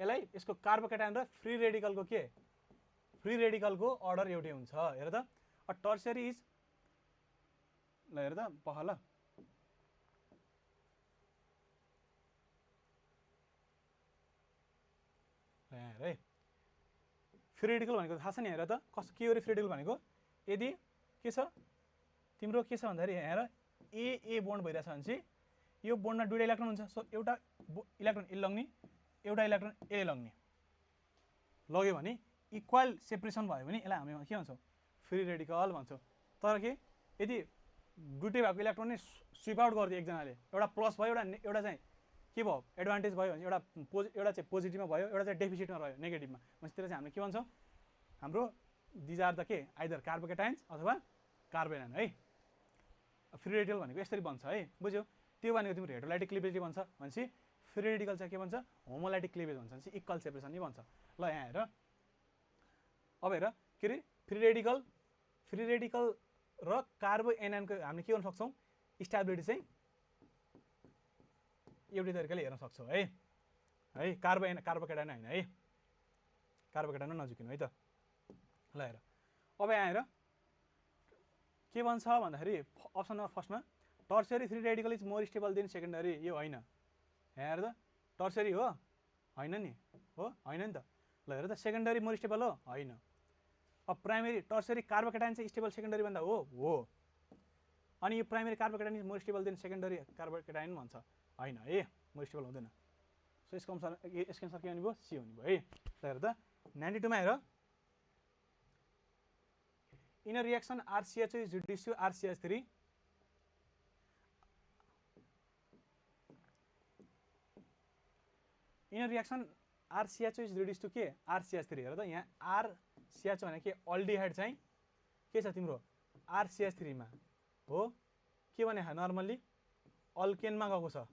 यसलाई यसको कार्बोकेटाइन र फ्री रेडिकलको के, फ्री रेडिकलको अर्डर एउटै हुन्छ। हेर त अ टर्सियरी इज, ल हेर त पख ल, यहाँ हेर है, फ्री रेडिकल भनेको थाहा छ नि। हेर त कस्तो के हो रे फ्री रेडिकल भनेको, यदि के छ तिम्रो के छ भन्दाखेरि यहाँ हेर ए बोन्ड भइरहेछ भने चाहिँ यो बोन्डमा दुईटा इलेक्ट्रोन हुन्छ। सो एउटा इलेक्ट्रोन ए लग्ने, एउटा इलेक्ट्रोन ए लग्ने लग्यो भने इक्वल सेपरेसन भयो भने यसलाई हामी के भन्छौँ, फ्री रेडिकल भन्छौँ। तर के यदि दुईटै भएको इलेक्ट्रोन नै स्विप आउट गरिदियो एकजनाले, एउटा प्लस भयो एउटा चाहिँ के भयो एडभान्टेज भयो भने एउटा चाहिँ पोजिटिभमा भयो, एउटा चाहिँ डेफिसिटमा रह्यो नेगेटिभमा, भनेपछि चाहिँ हामीले के भन्छौँ, हाम्रो दिज आर द के आइदर कार्बोकेटाइन्स अथवा कार्बोनाइन है। फ्री रेडिकल भनेको यसरी बन्छ है, बुझ्यौ। त्यो भनेको तिम्रो हेड्रोलाइटिक क्लिभेज भन्छ भनेपछि फ्री रेडिकल चाहिँ के भन्छ, होमोलाइटिक क्लिभेज भन्छ भनेपछि इक्वल सेपरेसन नै भन्छ। ल यहाँ हेर, अब हेर के अरे फ्री रेडिकल र कार्बोएनाइनको हामीले के गर्न सक्छौँ, स्टेबिलिटी चाहिँ एउटै तरिकाले हेर्न सक्छौँ है। कार्बोकेटाइन होइन है, कार्बोकेटाइन नजिकिनु है त। ल हेर, अब यहाँ हेर के भन्छ भन्दाखेरि अप्सन नम्बर फर्स्टमा tertiary free radical is more stable then secondary, यो होइन। यहाँ हेर त टर्सियरी हो, होइन नि, हो होइन नि त। ल हेर त सेकेन्डरी मोर स्टेबल हो, होइन। अब प्राइमेरी टर्सियरी कार्बोकेटाइन चाहिँ स्टेबल सेकेन्डरी भन्दा हो। अनि यो primary carbocation is more stable then secondary carbocation भन्छ, होइन है, मोर स्टेबल हुँदैन। सो यसको अनुसार के हुने भयो, सी हुने भयो है। ल हेर त 92 मा हेर, in a reaction RCHO is reduced to RCH3 in a reaction RCHO is reduced to के RCH3। हेर त यहाँ RCHO भने के अल्डिहाइड चाहिँ के छ तिम्रो RCH3 मा हो, के भने नर्मल्ली अल्केनमा गएको छ,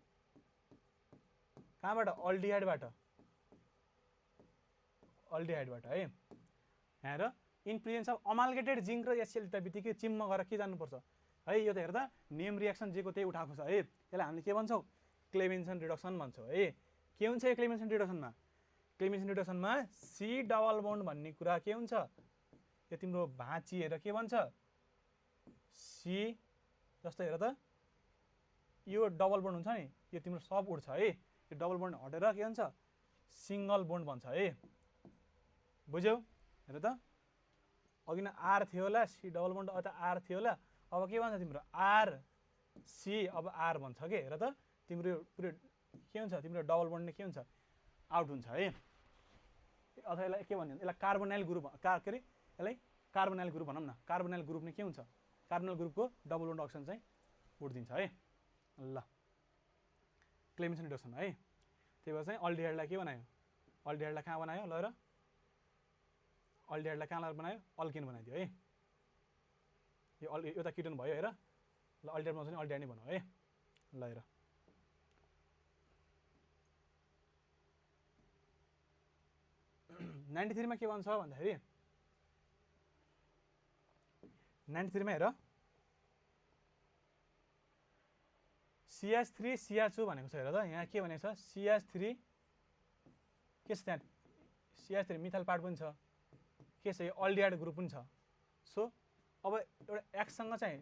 कहाँबाट अल्डिहाइडबाट है। यहाँ हेर इन प्रेजेन्स अफ अमाल्गेटेड जिङ्क र एचसिएल बित्तिकै चिममा गएर के जानुपर्छ है। यो त हेर त नेम रिएक्सन जेको त्यही उठाएको छ है। यसलाई हामीले के भन्छौँ, क्लेमेन्सन रिडक्सन भन्छौँ है। के हुन्छ यो क्लेमेन्सन रिडक्सनमा, क्लेमेन्सन रिडक्सनमा सी डबल बोन्ड भन्ने कुरा के हुन्छ, यो तिम्रो भाँची हेर के भन्छ सी, जस्तो हेर त यो डबल बोन्ड हुन्छ नि, यो तिम्रो सब उड्छ है। यो डबल बोन्ड हटेर के हुन्छ सिङ्गल बोन्ड भन्छ है, बुझ्यौ। हेर त अघि न आर थियो होला, सी डबल बोन्ड अथवा आर थियो होला, अब के भन्छ तिम्रो आर सी, अब आर भन्छ के। हेर त तिम्रो पुरै के हुन्छ, तिम्रो डबल बोन्ड के हुन्छ, आउट हुन्छ है। अथवा यसलाई के भन्ने, यसलाई कार्बोनाइल ग्रुप के अरे यसलाई कार्बोनाइल ग्रुप भनौँ न। कार्बोनाइल ग्रुप नै के हुन्छ, कार्बोनाइल ग्रुपको डबल बोन्ड अक्सिजन चाहिँ उड्दिन्छ है। ल क्लेमेन्सन रिडक्सन है, त्यही भएर चाहिँ अल्डिहाइडलाई के बनायो, अल्डिहाइडलाई कहाँ बनायो ल र अल्डिहाइडलाई कहाँ बनायो अल्केन बनाइदियो है यो एउटा किटोन भयो हेर ल अल्डिहाइड बनाउँछ नि अल्डिहाइड नै बनाऊ है ल हेर 93 मा के भन्छ भन्दाखेरि 93 मा हेर CH3 CH2 भनेको छ हेर त यहाँ के भनेको छ CH3 के छ त्यहाँ CH3 मिथाइल पार्ट पनि छ के छ यो अल्डिहाइड ग्रुप पनि छ सो अब एउटा X सँग चाहिँ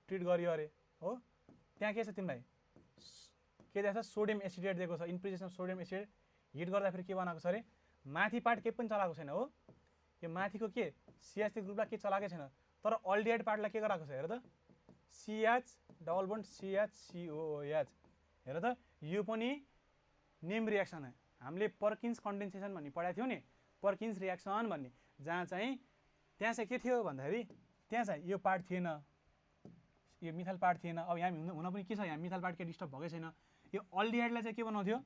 ट्रिट गरियो अरे हो त्यहाँ के छ तिमीलाई के दिएको छ सोडियम एसिडेट दिएको छ in presence of sodium acid hit गर्दाखेरि के बनाएको छ अरे माथि पार्ट के पनि चलाएको छैन हो यो माथिको के CH3 ग्रुपलाई के चलाकै छैन तर अल्डिहाइड पार्टलाई के गराएको छ हेर त CH double bond CH COOH हेर त यो पनि नेम रिएक्सन हो हामीले पर्किन्स कन्डेन्सेसन भन्ने पढाएको थियौ नि पर्किन्स रिएक्सन भन्ने जहाँ चाहिँ त्यहाँ चाहिँ के थियो भन्दाखेरि त्यहाँ चाहिँ यो पार्ट थिएन यो मिथाइल पार्ट थिएन अब यहाँ हुन पनि के छ यहाँ मिथाइल पार्ट के डिस्टर्ब भएकै छैन यो अल्डिहाइडलाई चाहिँ के बनाउँथ्यो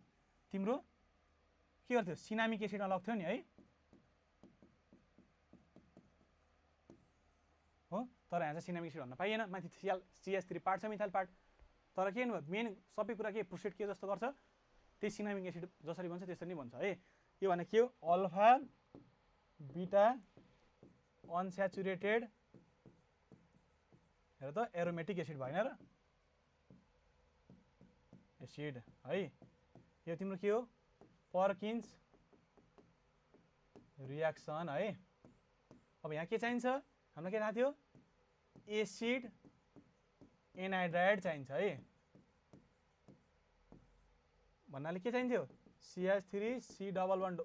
तिम्रो के गर्थ्यो सिनामिक एसिडमा लग्थ्यो नि है हो तर यहाँ चाहिँ सिनामिक एसिड भन्न पाइएन माथि CH3 पार्ट छ मिथाइल पार्ट तर के भयो मेन सबै कुरा के प्रोसेड के जस्तो गर्छ त्यही सिनामिक एसिड जसरी भन्छ त्यसरी नै भन्छ है यो भने के हो अल्फा बीटा अनस्याचुरेटेड हेर त एरोमेटिक एसिड भएन र एसिड है यो तिम्रो के हो पर्किन्स रिएक्सन है अब यहाँ के चाहिन्छ हामीलाई के थाहा थियो एसिड एनाहाइड्राइड चाहिन्छ है भन्नाले के चाहिन्थ्यो CH3 C double bond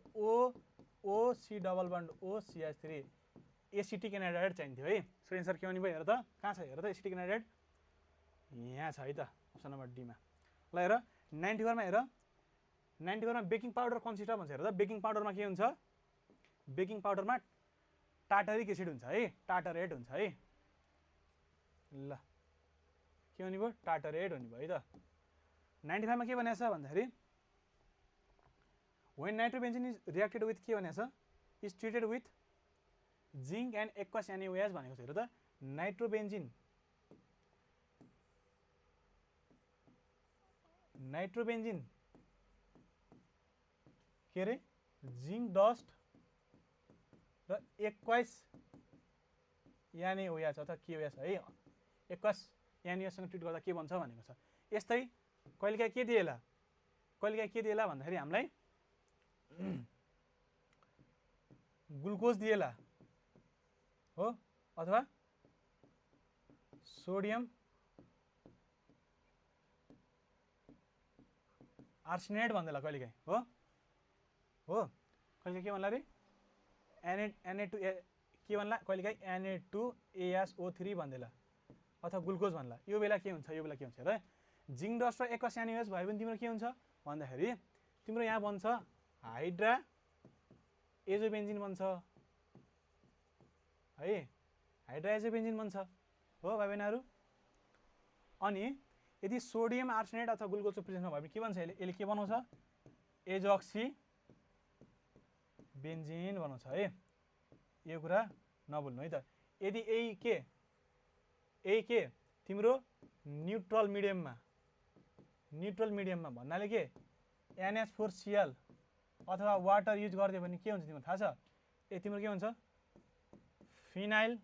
O C double bond O CH3 acetic anhydride चाहिन्थ्यो है सो एन्सर के आउने भयो हेर त कहाँ छ हेर त एसिटिक एनाहाइड्राइड यहाँ छ है त अप्सन नम्बर डी मा ल हेर 94 मा हेर 94 मा बेकिङ पाउडर कन्सिस्ट भन्छ हेर त बेकिङ पाउडरमा के हुन्छ बेकिङ पाउडरमा टाटरिक एसिड हुन्छ है टाटरेट हुन्छ है ल के हुने भयो टाटरेट हुने भयो है त 95 मा के भनेको छ भन्दाखेरि when nitrobenzene is reacted with के भनेको छ is treated with zinc and aqueous NaOH भनेको छ हेर त नाइट्रोबेन्जिन के अरे जिंक डस्ट र एक्वाइस NaOH अथवा KOH है एक्वाइस NaOH सँग ट्रिट गर्दा के भन्छ भनेको छ यस्तै कहिलेकाहीँ के दिएला भन्दाखेरि हामीलाई ग्लुकोज दिएला हो अथवा सोडियम आर्सेनेट भन्दैला कहिलेकाहीँ हो कहिलेकाहीँ के भन्ला रे Na2 के भन्ला कहिलेकाहीँ Na2ASO3 भन्दैला अथवा ग्लुकोज भन्ला यो बेला के हुन्छ हेर जिंक डस्ट र एक्वास NaOH भयो भने तिम्रो के हुन्छ भन्दाखेरि तिम्रो यहाँ बन्छ हाइड्रा एजोबेन्जिन बन्छ है हाइड्रा एजोबेन्जिन बन्छ हो भाइ बहिनीहरु अनि यदि सोडियम आर्सेनेट अथवा ग्लुकोजको प्रेजेन्समा भयो भने के भन्छ यसले के बनाउँछ एजोक्सी बेन्जिन बनाउँछ है यो कुरा नभुल्नु है त यदि यही के तिम्रो न्यूट्रल मिडियममा भन्नाले के NH4Cl अथवा वाटर युज गर्दियो भने के हुन्छ तिम्रो थाहा छ तिम्रो के हुन्छ फिनाइल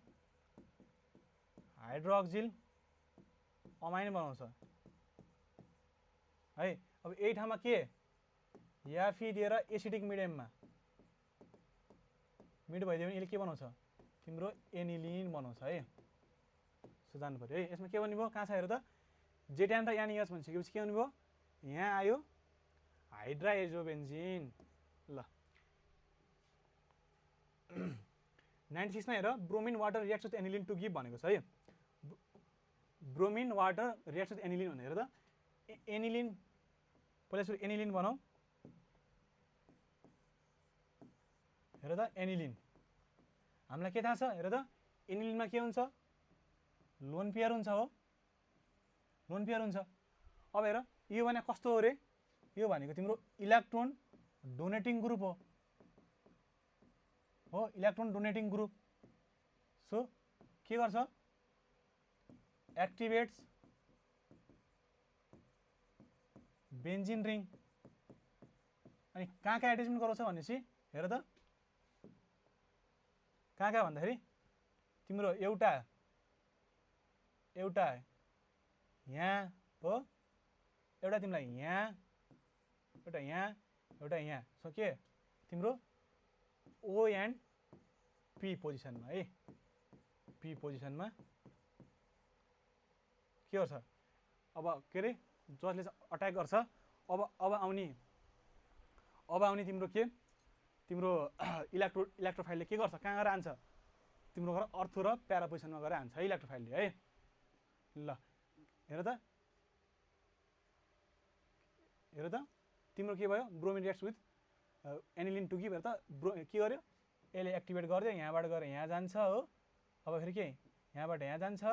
हाइड्रोक्सिल अमाइन बनाउँछ है अब यही ठाउँमा के या दिएर एसिडिक मिडियममा मिड भइदियो भने यसले के बनाउँछ तिम्रो एनिलिन बनाउँछ है सो जान्नु पर्यो है यसमा के भन्नु भयो कहाँ छ हेर त जेटान र NaOH भनिसकेपछि के हुने भयो यहाँ आयो हाइड्रा एजोबेन्जिन ल 96 मा हेर bromine water reacts with aniline to give भनेको छ है bromine water reacts with aniline भनेर त एनिलिन पहिला सुरु एनिलिन बनाऊ हेर त एनिलिन हामीलाई के थाहा छ हेर त एनिलिनमा के हुन्छ लोन पेयर हुन्छ हो लोन पेयर हुन्छ अब हेर यो भने कस्तो हो रे यो भनेको तिम्रो इलेक्ट्रोन डोनेटिङ ग्रुप हो हो इलेक्ट्रोन डोनेटिङ ग्रुप। सो के गर्छ एक्टिभेट्स बेन्जिन रिङ। अनि कहाँ कहाँ एट्याचमेन्ट गराउँछ भनेपछि हेर त कहाँ कहाँ भन्दाखेरि तिम्रो एउटा यहाँ हो, एउटा तिमीलाई यहाँ, एउटा यहाँ, एउटा यहाँ। सो के तिम्रो ओ एन्ड पी पोजिसनमा है, पी पोजिसनमा के गर्छ अब के अरे जसले अट्याक गर्छ अब आउने तिम्रो के तिम्रो इलेक्ट्रोफाइलले के गर्छ कहाँ गएर हान्छ तिम्रो गएर अर्थो र प्यारा पोजिसनमा गएर हान्छ है इलेक्ट्रोफाइलले है। ल हेर त तिम्रो के भयो bromine reacts with aniline to give. हेर त के गर्यो यसले एक्टिभेट गर्यो, यहाँबाट गएर यहाँ जान्छ हो। अब फेरि के यहाँबाट यहाँ जान्छ,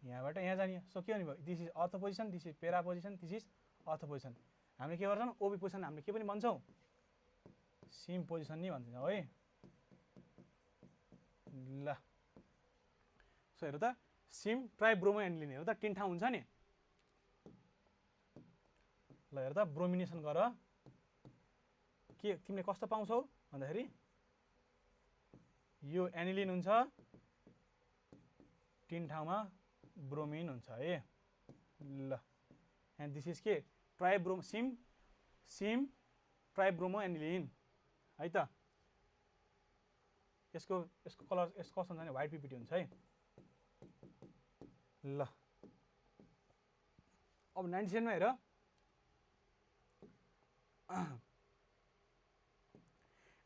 यहाँबाट यहाँ जाने। सो के भन्नुभयो this is ortho position, this is para position, this is ortho position. हामीले के गर्छौँ ओबी पोजिसन हामीले के पनि भन्छौँ सिम पोजिसन नै भन्छौँ है। ल सो हेर त सिम ट्राइब्रोमो एनिलिन हेर त 3 ठाउँ हुन्छ नि। ल हेर त ब्रोमिनेसन गर के तिमीले कस्तो पाउँछौ भन्दाखेरि यो एनिलिन हुन्छ 3 ठाउँमा ब्रोमिन हुन्छ है। ल एन्ड दिस इज के ट्राइब्रोमो सिम ट्राइब्रोमो एनिलिन है त। यसको कलर यसको कस्तो हुन्छ भने व्हाइट पिपिटी हुन्छ है। ल अब 97 मा हेर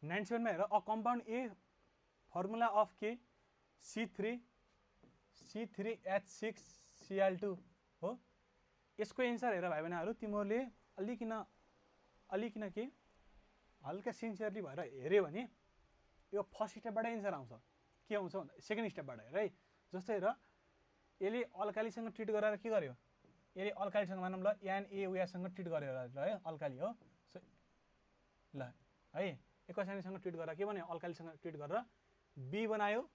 97 मा हेर a compound A formula of के C3H6Cl2 हो। यसको एन्सर हेर भाइ बहिनीहरू तिमीहरूले अलिकन के हल्का सिन्सियरली भएर हेऱ्यो भने यो फर्स्ट स्टेपबाट एन्सर आउँछ। के आउँछ भन्दा सेकेन्ड स्टेपबाट हेर है। जस्तै हेर यसले अल्कालीसँग ट्रिट गरेर के गर्यो यसले अल्कालीसँग मानौँ ल NaOH ट्रिट गरेर ल है अल्काली हो। सो ल है एकैसानीसँग ट्रिट गरेर के भन्यो अल्कालीसँग ट्रिट गरेर बी बनायो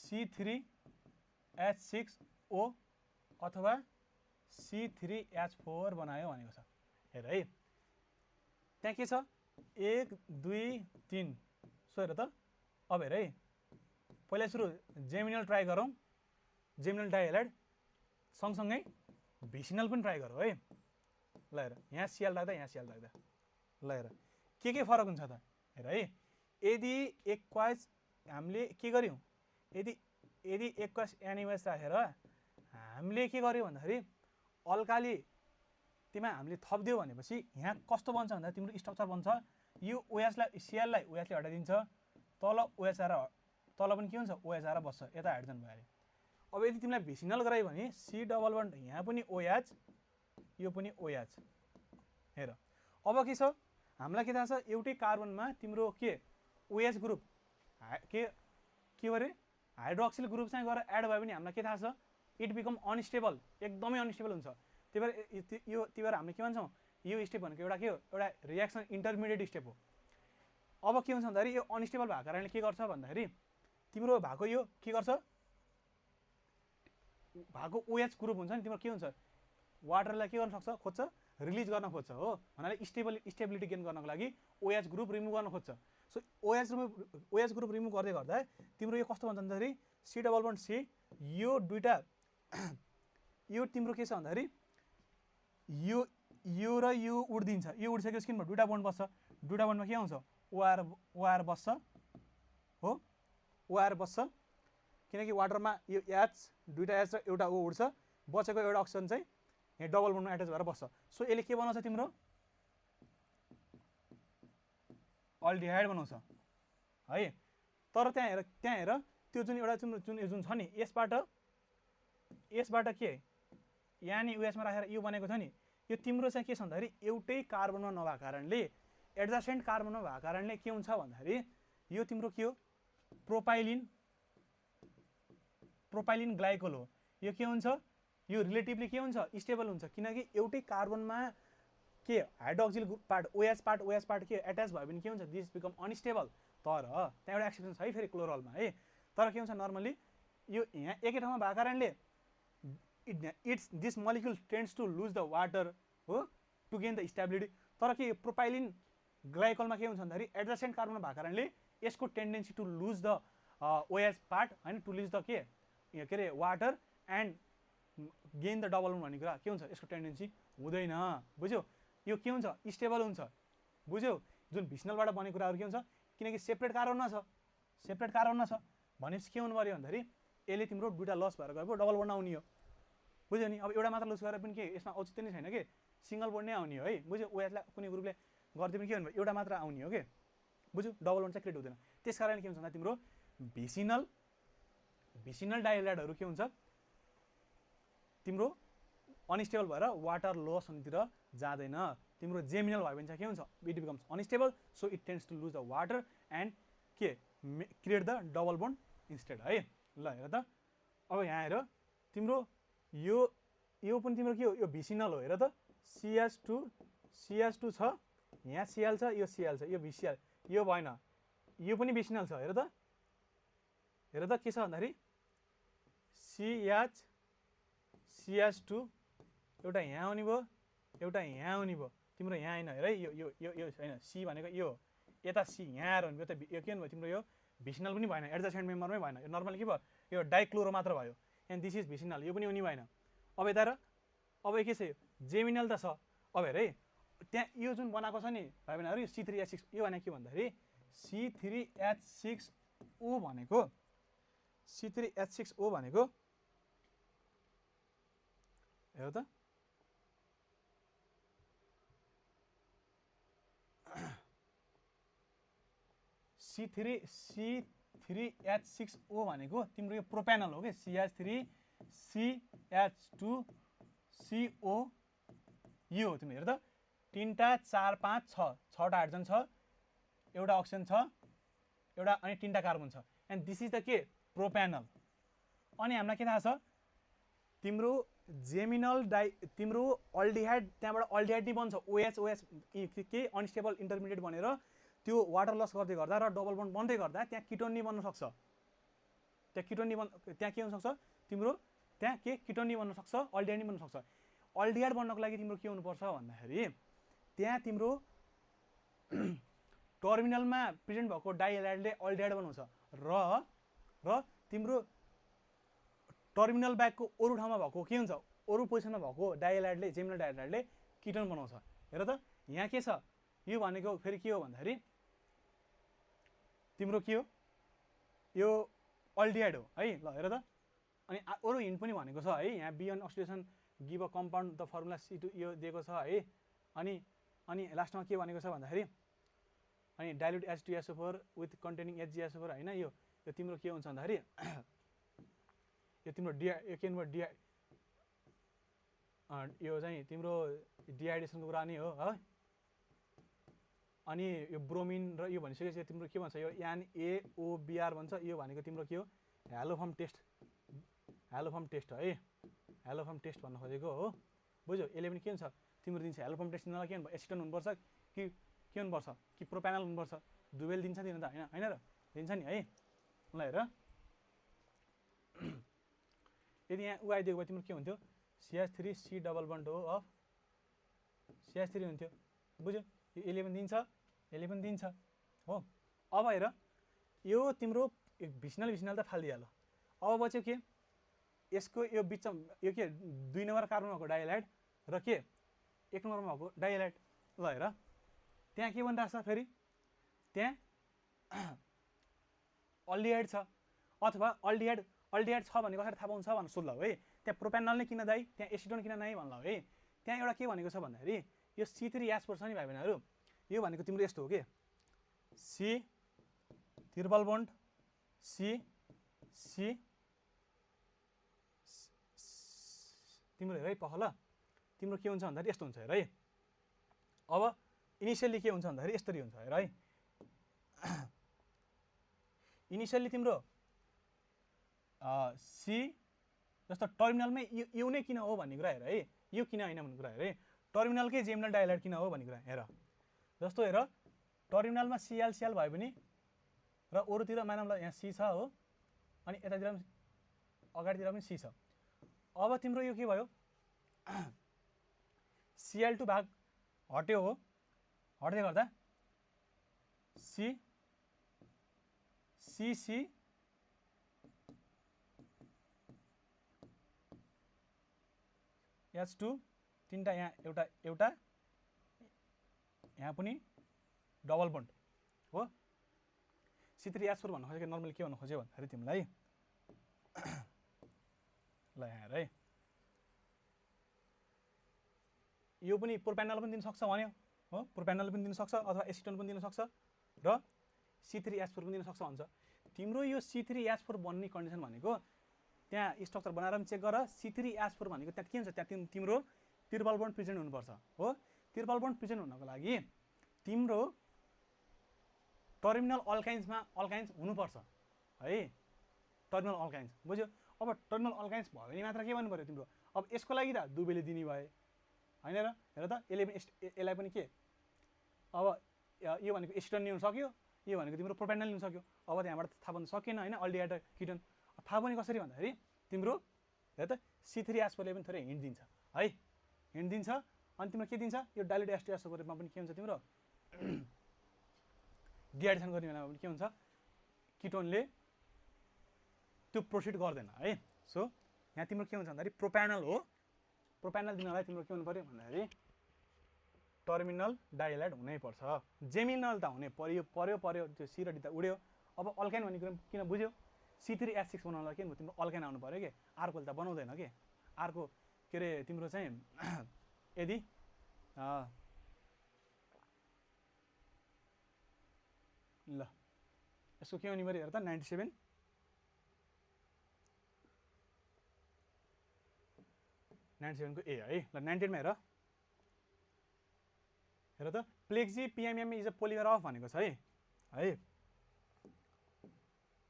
C3H6O अथवा C3H4 बनायो भनेको छ। हेर है त्यहाँ के छ 1 2 3। सो हेर त अब हेर है पहिला सुरु जेमिनल ट्राई गरौँ, जेमिनल डाइहेलाइड सँगसँगै भिसिनल पनि ट्राई गरौँ है। ल हेर यहाँ सिएल राख्दा यहाँ सिएल राख्दा ल हेर के फरक हुन्छ त हेर है। यदि एक्वाइज हामीले के गर्यौँ यदि एक्वाइज एनिमल्स राखेर हामीले के गर्यो भन्दाखेरि अल्काली तिमीमा हामीले थप्दियो भनेपछि यहाँ कस्तो बन्छ भन्दा तिम्रो स्ट्रक्चर बन्छ यो ओएचलाई सिएललाई ओएचले हटाइदिन्छ, तल ओएच आएर तल पनि के हुन्छ ओएच आएर बस्छ, यता हाइड्रोजन भयो अरे। अब यदि तिमीलाई भिसिनल गरायो भने सी डबल बन्ड यहाँ पनि ओएच यो पनि ओएच। हेर अब के छ हामीलाई के थाहा छ एउटै कार्बनमा तिम्रो के ओएच ग्रुप के गरे हाइड्रोक्सिल ग्रुप चाहिँ गएर एड भयो भने हामीलाई के थाहा छ इट बिकम अनस्टेबल, एकदमै अनस्टेबल हुन्छ। त्यही भएर हामीले के भन्छौँ यो स्टेप भनेको एउटा के हो एउटा रिएक्सन इन्टरमिडिएट स्टेप हो। अब के हुन्छ भन्दाखेरि यो अनस्टेबल भएको कारणले के गर्छ भन्दाखेरि तिम्रो भएको यो के गर्छ भएको ओएच ग्रुप हुन्छ नि तिम्रो के हुन्छ वाटरलाई के गर्न सक्छ खोज्छ रिलिज गर्न खोज्छ हो। भन्नाले स्टेबिलिटी गेन गर्नको लागि ओएच ग्रुप रिमुभ गर्न खोज्छ। सो ओएच ग्रुप रिमुभ गर्दै गर्दा तिम्रो यो कस्तो भन्छ भन्दाखेरि सी डबल बन्ड सी यो दुईटा यो तिम्रो के छ भन्दाखेरि यो र यो उड्दिन्छ, यो उडिसकेपछि किन दुईटा बन्ड बस्छ, दुईटा बन्डमा के आउँछ ओआर बस्छ हो, ओआर बस्छ किनकि वाटरमा यो एच दुईटा एच र एउटा ओ उड्छ, बचेको एउटा अक्सिजन चाहिँ यहाँ डबल बन्डमा एट्याच भएर बस्छ। सो यसले के बनाउँछ तिम्रो अल्डिहाइड बनाउँछ है। तर त्यहाँ हेर त्यो जुन एउटा जुन छ नि यसबाट के यानी उएसमा राखेर यो बनेको छ नि यो तिम्रो चाहिँ के छ भन्दाखेरि एउटै कार्बनमा नभएको कारणले एडजसेन्ट कार्बनमा भएको कारणले के हुन्छ भन्दाखेरि यो तिम्रो के हो प्रोपाइलिन ग्लाइकोल हो। यो के हुन्छ यो रिलेटिभली के हुन्छ स्टेबल हुन्छ किनकि एउटै कार्बनमा के हाइड्रोक्सिल पार्ट OH पार्ट के एट्याच भयो भने के हुन्छ दिस बिकम अनस्टेबल तर त्यहाँ एउटा एक्सेप्सन छ है फेरि क्लोरलमा है तर के हुन्छ नर्मली यो यहाँ एकै ठाउँमा भएको कारणले it's this molecule tends to lose the water हो टु गेन द स्टेबिलिटी तर के प्रोपाइलिन ग्लाइकोलमा के हुन्छ भन्दाखेरि एडजसेन्ट कार्बन भएको कारणले यसको tendency to lose the OH part होइन टु लुज द के अरे water and gain the double bond भन्ने कुरा के हुन्छ यसको टेन्डेन्सी हुँदैन बुझ्यौ यो के हुन्छ स्टेबल हुन्छ बुझ्यौ जुन भिसनलबाट बनेको कुराहरू के हुन्छ किनकि सेपरेट कार्बनमा छ भनेपछि के हुनु पर्यो भन्दाखेरि यसले तिम्रो दुईटा लस भएर गएको डबल बोन्ड आउने हो बुझ्यौ नि अब एउटा मात्र लस गरेर पनि के यसमा औचित्य नै छैन कि सिङ्गल बोन्ड नै आउने हो है बुझ्यौ OH लाई कुनै ग्रुपले गर्दै पनि के हुनु एउटा मात्र आउने हो कि बुझ्यौ डबल बोन्ड चाहिँ क्रिएट हुँदैन त्यस कारण के हुन्छ भन्दा तिम्रो भिसिनल डाइहाइड्राइडहरू के हुन्छ तिम्रो अनस्टेबल भएर वाटर लोसतिर जाँदैन तिम्रो जेमिनल भयो भने चाहिँ के हुन्छ it becomes unstable so it tends to lose the water and के create the double bond instead है ल हेर त अब यहाँ हेर तिम्रो यो पनि तिम्रो के हो यो भिसिनल हो हेर त CH2 छ यहाँ Cl छ यो Cl छ यो VCl यो भएन यो पनि भिसिनल छ हेर त के छ भन्दाखेरि CH2 एउटा यहाँ आउने भयो एउटा यहाँ आउने भयो तिम्रो यहाँ होइन हेर यो यो यो यो होइन सी भनेको यो यता सी यहाँ आएर हुने भयो यो के भयो तिम्रो यो भिसिनल पनि भएन एडजसेन्ट मेम्बरमै भएन यो नर्मली के भयो यो डाइक्लोरो मात्र भयो एन्ड दिस इज भिसिनल यो पनि हुने भएन अब यता र अब के छ यो जेमिनल त छ अब हेर है त्यहाँ यो जुन बनाएको छ नि भाइ बहिनीहरू यो C3H6 यो भनेको के भन्दाखेरि C3H6O भनेको C3H6O भनेको हेर त C3H6O भनेको तिम्रो यो प्रोपेनल हो कि CH3CH2CO यो हो तिम्रो हेर त 3 4 5 6 6टा हाइड्रोजन छ एउटा अक्सिजन छ एउटा अनि 3टा कार्बन छ एन्ड दिस इज द के प्रोपेनल अनि हामीलाई के थाहा छ तिम्रो जेमिनल तिम्रो अल्डिहाइड त्यहाँबाट अल्डिहाइड नै बन्छ OH के अनस्टेबल इन्टरमिडिएट बनेर त्यो वाटर लस गर्दै गर्दा र डबल बोन्ड बन्दै गर्दा त्यहाँ किटोन नि बन्न सक्छ त्यहाँ के हुन सक्छ तिम्रो त्यहाँ के किटोन नि बन्न सक्छ अल्डिहाइड नि बन्न सक्छ अल्डिहाइड बन्नको लागि तिम्रो के हुनुपर्छ भन्दाखेरि त्यहाँ तिम्रो टर्मिनलमा प्रेजेन्ट भएको डाइहाइड्राइडले अल्डिहाइड बनाउँछ र तिम्रो टर्मिनल ब्यागको अरू ठाउँमा भएको के हुन्छ अरू पोजिसनमा भएको डाइहाइड्राइडले जेमिनल डाइहाइड्राइडले किटोन बनाउँछ हेर त यहाँ के छ यो भनेको फेरि के हो भन्दाखेरि तिम्रो के हो यो अल्डिहाइड हो है ल हेर त अनि अरू हिन्ट पनि भनेको छ है यहाँ beyond oxidation give a compound the formula C2 यो दिएको छ है अनि लास्टमा के भनेको छ भन्दाखेरि अनि dilute H2SO4 with containing HgSO4 होइन यो तिम्रो के हुन्छ भन्दाखेरि यो तिम्रो यो के यो चाहिँ तिम्रो डिहाइड्रेसनको कुरा नै हो है अनि यो ब्रोमिन र यो भनिसकेपछि तिम्रो के भन्छ यो NaOBr भन्छ यो भनेको तिम्रो के हो हेलोफर्म टेस्ट है हेलोफर्म टेस्ट भन्न खोजेको हो बुझ्यौ यसले पनि के हुन्छ तिम्रो दिन्छ हेलोफर्म टेस्ट दिनलाई के हुनु एसिटोन हुनुपर्छ कि के हुनुपर्छ कि प्रोपेनल हुनुपर्छ दुवैले दिन्छ दिनु त होइन र दिन्छ नि है ल हेर यदि यहाँ उ आइदिएको भए तिम्रो के हुन्थ्यो CH3C डबल बन्ड हो अफ CH3 हुन्थ्यो बुझ्यौ यो यसले पनि दिन्छ हो अब हेर यो तिम्रो भिसनल त फालिदिइहाल्यो अब बच्यो के यसको यो बिचमा यो के 2 नम्बर कार्बन भएको डाइहाइड्राइड र के 1 नम्बरमा भएको डाइहाइड्राइड ल हेर त्यहाँ के भनिरहेको छ फेरि त्यहाँ अल्डिहाइड छ अथवा अल्डिहाइड छ भने कसरी थाहा पाउँछ भनेर सोध्ला है त्यहाँ प्रोपेनल नै किन दाइ त्यहाँ एसिडोन किन नै भन्ला है त्यहाँ एउटा के भनेको छ भन्दाखेरि यो C3H4 छ नि भाइ बहिनीहरू यो भनेको तिम्रो यस्तो हो कि C ट्रिपल बोन्ड C तिम्रो हेर है पहल तिम्रो के हुन्छ भन्दाखेरि यस्तो हुन्छ हेर है अब इनिसियली के हुन्छ भन्दाखेरि यस्तरी हुन्छ हेर है इनिसियली तिम्रो C जस्तो टर्मिनलमै यो नै किन हो भन्ने कुरा हेर है यो किन होइन भन्ने कुरा हेर है टर्मिनलकै जेमिनल डाइहाइलाइड किन हो भन्ने कुरा हेर जस्तो हेर टर्मिनलमा सिएल सिएल भयो भने र अरूतिर मानौँ ल यहाँ सी छ हो अनि यतातिर पनि अगाडितिर पनि सी छ अब तिम्रो यो के भयो Cl2 भाग हट्यो हो हट्दै गर्दा सी सी सी H2 तीनटा यहाँ एउटा एउटा यहाँ पनि डबल बन्ड हो C3H4 भन्न खोजेको नर्मली के भन्न खोज्यो भन्दाखेरि तिमीलाई ल यहाँ है यो पनि प्रोपेनल पनि दिन सक्छ भन्यो हो प्रोपेनल पनि दिन सक्छ अथवा एसिटोन पनि दिन सक्छ र C3H4 पनि दिन सक्छ भन्छ तिम्रो यो C3H4 बन्ने कन्डिसन भनेको त्यहाँ स्ट्रक्चर बनाएर पनि चेक गर C3H4 भनेको त्यहाँ के हुन्छ त्यहाँ तिम्रो ट्रिपल बन्ड प्रेजेन्ट हुनुपर्छ हो ट्रिपल बन्ड प्रेजेन्ट हुनको लागि तिम्रो टर्मिनल अल्काइन्स हुनुपर्छ है टर्मिनल अल्काइन्स बुझ्यो अब टर्मिनल अल्काइन्स भयो भने मात्र के भन्नु पर्यो तिम्रो अब यसको लागि त दुबेले दिने भए हैन र हेर त यसलाई पनि के अब यो भनेको एसिटोन लिन सक्यो यो भनेको तिम्रो प्रोपेनल लिन सक्यो अब त्यहाँबाट थाहा पाउन सकेन हैन अल्डिहाइड र किटोन थाहा पनि कसरी भन्दाखेरि तिम्रो हेर त C3H4 ले पनि थोरै हिन्ट दिन्छ है हिन्ट दिन्छ अनि तिम्रो के दिन्छ यो डाइल्युट एस्टरको रूपमा पनि के हुन्छ तिम्रो डिहाइड्रेसन गर्ने बेलामा पनि के हुन्छ किटोनले त्यो प्रोसिड गर्दैन है सो यहाँ तिम्रो के हुन्छ भन्दाखेरि प्रोपेनल हो प्रोपेनल दिनलाई तिम्रो के हुनु पर्यो भन्दाखेरि टर्मिनल डाइहाइलाइड हुनै पर्छ जेमिनल त हुनै पर्यो त्यो सी र डी त उड्यो अब अल्काइन भन्ने कुरा किन बुझ्यो C3H6 बनाउनलाई के तिम्रो अल्काइन आउनु पर्यो के अर्को त बनाउँदैन के अर्को के रे तिम्रो चाहिँ यदि ल यसको के हुने पर्यो हेर त 97 को ए है ल 98 मा हेर त plexi PMMA is a polymer of भनेको छ है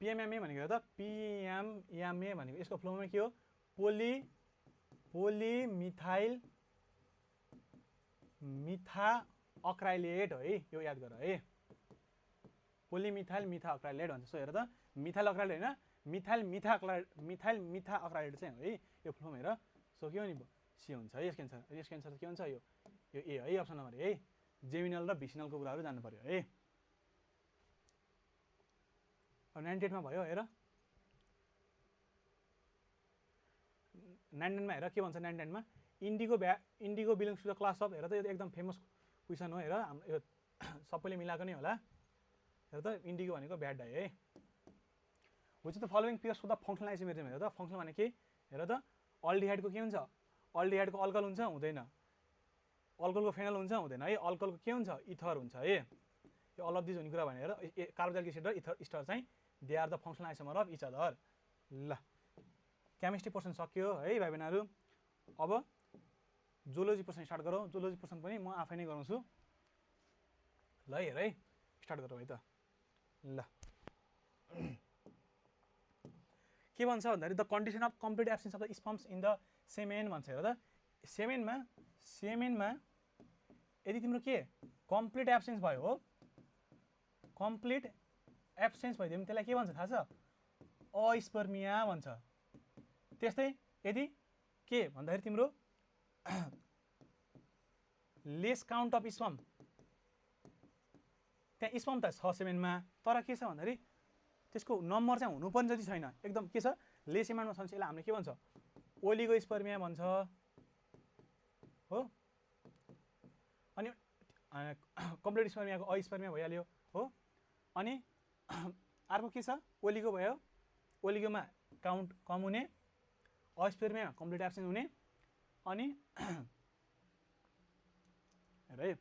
PMMA भनेको हेर त PMMA भनेको यसको फ्लोमा के हो पोलिमिथाइल मिथा अक्राइलेट है यो याद गर है पोलिमिथाइल मिथा अक्राइलेट भन्छ सो हेर त मिथाइल अक्राइलेट हैन मिथाइल मिथा अक्राइलेट चाहिँ है यो फ्लोम हेर सो के हो नि सी हुन्छ है यस क्यान्सर के हुन्छ यो ए है अप्सन नम्बर है जेमिनल र भिसिनलको कुराहरु जान्नु पर्यो है अब 98 मा भयो हेर 99 मा हेर के भन्छ 99 मा indigo belongs to the class of हेर त यो एकदम फेमस क्वेशन हो हेर यो सबैले मिलाएको नै होला हेर त इन्डिगो भनेको ब्याड डाइ है which the following pairs to the functional isomerism हेर त फंक्शनल भने के हेर त अल्डिहाइडको के हुन्छ अल्डिहाइडको अल्कल हुन्छ हुँदैन अल्कोहलको फेनल हुन्छ हुँदैन है अल्कोहलको के हुन्छ इथर हुन्छ है यो अल अफ दिस हुने कुरा भनेर कार्बोक्सिलिक एसिड र इस्टर चाहिँ they are the functional isomer of each other ल केमिस्ट्री पोर्सन सक्यो है भाइ बहिनीहरु अब जुलोजी पोर्सन स्टार्ट गरौँ जुलोजी पोर्सन पनि म आफै नै गराउँछु ल हेर है स्टार्ट गरौँ है त ल के भन्छ भन्दाखेरि the condition of complete absence of the sperms in the semen भन्छ हेर त सेमेनमा यदि तिम्रो के कम्प्लिट एब्सेन्स भयो हो कम्प्लिट एब्सेन्स भइदियो भने त्यसलाई के भन्छ थाहा छ अस्पर्मिया भन्छ त्यस्तै यदि के भन्दाखेरि तिम्रो लेस काउन्ट अफ स्पर्म त्यहाँ स्पर्म त छ सेमेनमा तर के छ भन्दाखेरि त्यसको नम्बर चाहिँ हुनु पनि जति छैन एकदम के छ लेस एमाउन्टमा छ यसलाई हामीले के भन्छ ओलिगोस्पर्मिया भन्छ हो अनि कम्प्लिट स्पर्मियाको अस्पर्मिया भइहाल्यो हो अनि अर्को के छ ओलिगो भयो ओलिगोमा काउन्ट कम हुने अस्पर्मियामा कम्प्लिट एब्सेन्स हुने अनि हेर है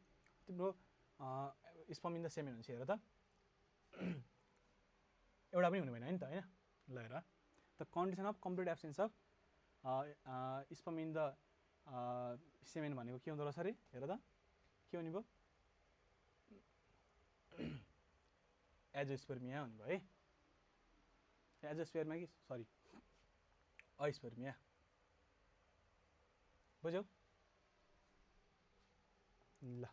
तिम्रो स्पर्म इन द सेमेन हुन्छ हेर त एउटा पनि हुनु भएन नि त हैन ल हेर the condition of complete absence of sperm in the semen भनेको के हुँदो रहेछ अरे हेर त के हुने भयो एजोस्पर्मिया हुने भयो है एजोस्पर्मिया कि सरी अस्पर्मिया बुझ्यौ ल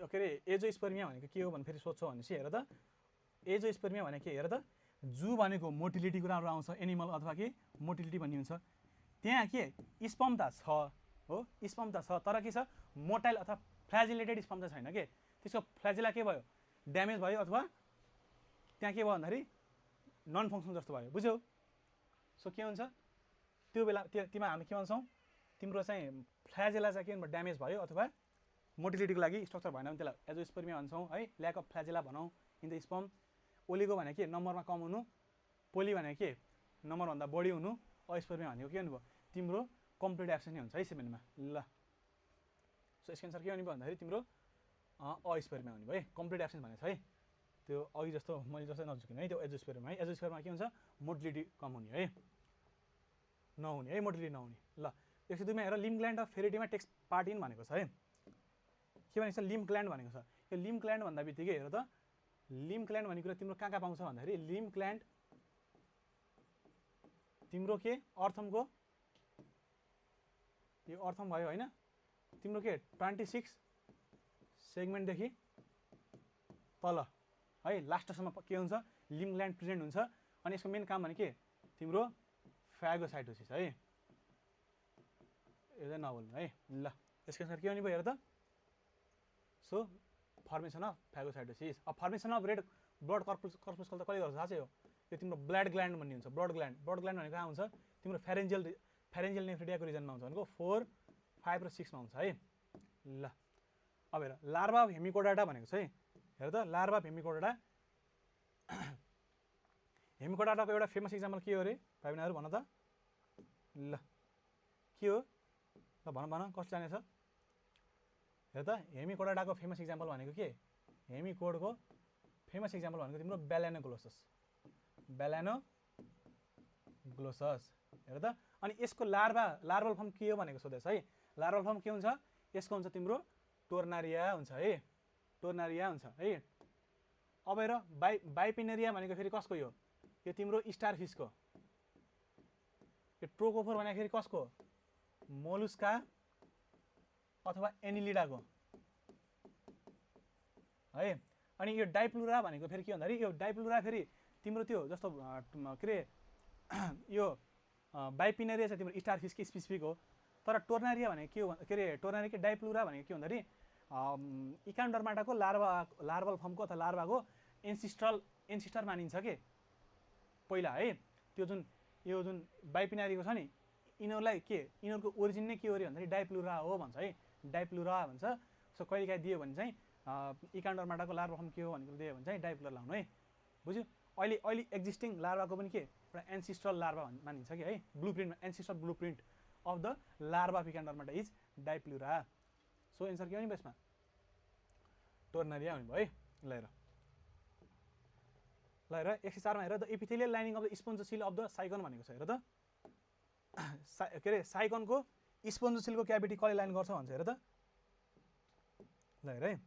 के अरे एजोस्पर्मिया भनेको के हो भने फेरि सोध्छौ भनेपछि हेर त एजोस्पर्मिया भनेको के हेर त जू भनेको मोटिलिटी कुराहरू आउँछ एनिमल अथवा के मोटिलिटी भन्ने हुन्छ त्यहाँ के स्पर्म त छ हो स्पर्म त छ तर के छ मोटाइल अथवा फ्ल्याजिलेटेड स्पर्म त छैन के त्यसको फ्ल्याजिला के भयो ड्यामेज भयो अथवा त्यहाँ के भयो भन्दाखेरि नन फङ्सन जस्तो भयो बुझ्यौ सो के हुन्छ त्यो बेला तिमीमा हामी के भन्छौँ तिम्रो चाहिँ फ्ल्याजिला चाहिँ के भन्नु ड्यामेज भयो अथवा मोटिलिटीको लागि स्ट्रक्चर भएन भने त्यसलाई एजोस्पर्मिया भन्छौँ है ल्याक अफ फ्ल्याजिला भनौँ इन द स्पर्म ओलिगो भनेको के नम्बरमा कम हुनु पोली भनेको के नम्बरभन्दा बढी हुनु अस्पर्मिया भनेको के हुनुभयो तिम्रो कम्प्लिट एब्सेन्ट नै हुन्छ है 7 मा ल सो यसको एन्सर के हुने भयो भन्दाखेरि तिम्रो अस्पर्मिया हुने भयो है कम्प्लिट एब्सेन्ट भनेको छ है त्यो अघि जस्तो मैले जस्तै नझुकिनु है त्यो एजोस्पर्मिया है एजोस्पर्मिया के हुन्छ मोटिलिटी कम हुने है नहुने है मोटिलिटी नहुने ल 102 मा हेर limb gland of Pheretima text part in भनेको छ है के भनेको छ लिम्ब ग्ल्यान्ड भनेको छ यो लिम्ब ग्ल्यान्ड भन्दा बित्तिकै हेर त लिम्ब ग्ल्यान्ड भन्ने कुरा तिम्रो कहाँ पाउँछ भन्दाखेरि लिम्ब ग्ल्यान्ड तिम्रो के अर्थमको यो अर्थम भयो हैन तिम्रो के 26 सेगमेन्टदेखि तल है लास्टसम्म के हुन्छ लिम्ब ग्ल्यान्ड प्रेजेन्ट हुन्छ अनि यसको मेन काम भने के तिम्रो फागोसाइटोसिस है यो चाहिँ नबोल्नु है ल यसको एन्सर के हुने भयो हेर त सो फर्मेसन अफ फागोसाइटोसिस अब फर्मेसन अफ रेड ब्लड कर्पुस्कल त कहिले गर्छ थाहा छ यो तिम्रो ब्लड ग्ल्यान्ड भन्ने हुन्छ ब्लड ग्ल्यान्ड भनेको कहाँ हुन्छ तिम्रो फेरेन्जियल नेफ्रिडियाको रिजनमा हुन्छ भनेको 4, 5 र 6 मा हुन्छ है ल अब हेर लार्भा अफ हेमिकोडाटा भनेको छ है हेर त लार्भा अफ हेमिकोडाटा हेमिकोडाटाको एउटा फेमस इक्जाम्पल के हो अरे भाइ बहिनीहरू भन त ल के हो ल भन कसले जानेछ हेर त हेमिकोडाटाको फेमस इक्जाम्पल भनेको के हेमिकोडको फेमस इक्जाम्पल भनेको तिम्रो बेलानोग्लोसस हेर त अनि यसको लार्भल फर्म के हो भनेको सोधेछ है लार्भल फर्म के हुन्छ यसको हुन्छ तिम्रो टोर्नारिया हुन्छ है टोर्नारिया हुन्छ है अब हेर बाइपिनेरिया भनेको फेरि कसको यो तिम्रो स्टारफिसको यो ट्रोकोफोर भनेको फेरि कसको मोलुस्का अथवा एनिलिडाको है अनि यो डाइप्लुरा भनेको फेरि के भन्दाखेरि यो डाइप्लुरा फेरि तिम्रो त्यो जस्तो के अरे यो बाइपिनेरिया चाहिँ तिम्रो स्टारफिसकै स्पेसिफिक हो तर टोर्नारिया भनेको के हो के अरे टोर्नारिया के डाइप्लुरा भनेको के भन्दाखेरि इकान्डर्माटाको लार्भल फर्मको अथवा लार्भाको एन्सिस्टर मानिन्छ के पहिला है त्यो यो जुन बाइपिनेरियाको छ नि यिनीहरूलाई यिनीहरूको ओरिजिन नै के हो अरे भन्दाखेरि डाइप्लुरा हो भन्छ है डाइप्लुरा भन्छ सो कहिलेकाहीँ दियो भने चाहिँ इकान्डर्माटाको लार्भा फर्म के हो भनेको दियो भने चाहिँ डाइप्लुरा लाउनु है बुझ्यो अहिले एक्जिस्टिङ लार्भाको पनि के एउटा एन्सिस्ट्रल लार्भा मानिन्छ कि है blueprint ancestral blueprint of the larva of echinodermata is dipleurula so answer के हो नि बेसमा टोर्नारिया हुने भयो है ल हेर 104 मा हेर the epithelial lining of the spongocoel of the sycon भनेको छ हेर त के अरे साइकनको स्पोन्जोसिलको क्याभिटी कसले लाइन गर्छ भन्छ हेर त ल हेर है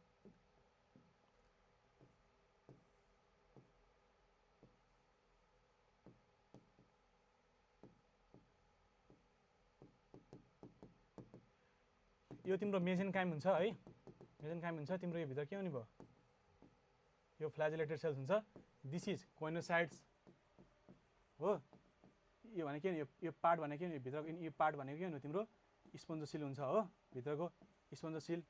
यो तिम्रो मेजेन्काइम हुन्छ है मेजेन्काइम हुन्छ तिम्रो यो भित्र के हुने भयो यो फ्ल्याजिलेटेड सेल्स हुन्छ दिस इज कोइनोसाइट्स हो यो भनेको यो पार्ट भनेको यो भित्रको यो पार्ट भनेको के हो तिम्रो स्पोन्जोसिल हुन्छ हो भित्रको स्पोन्जोसिल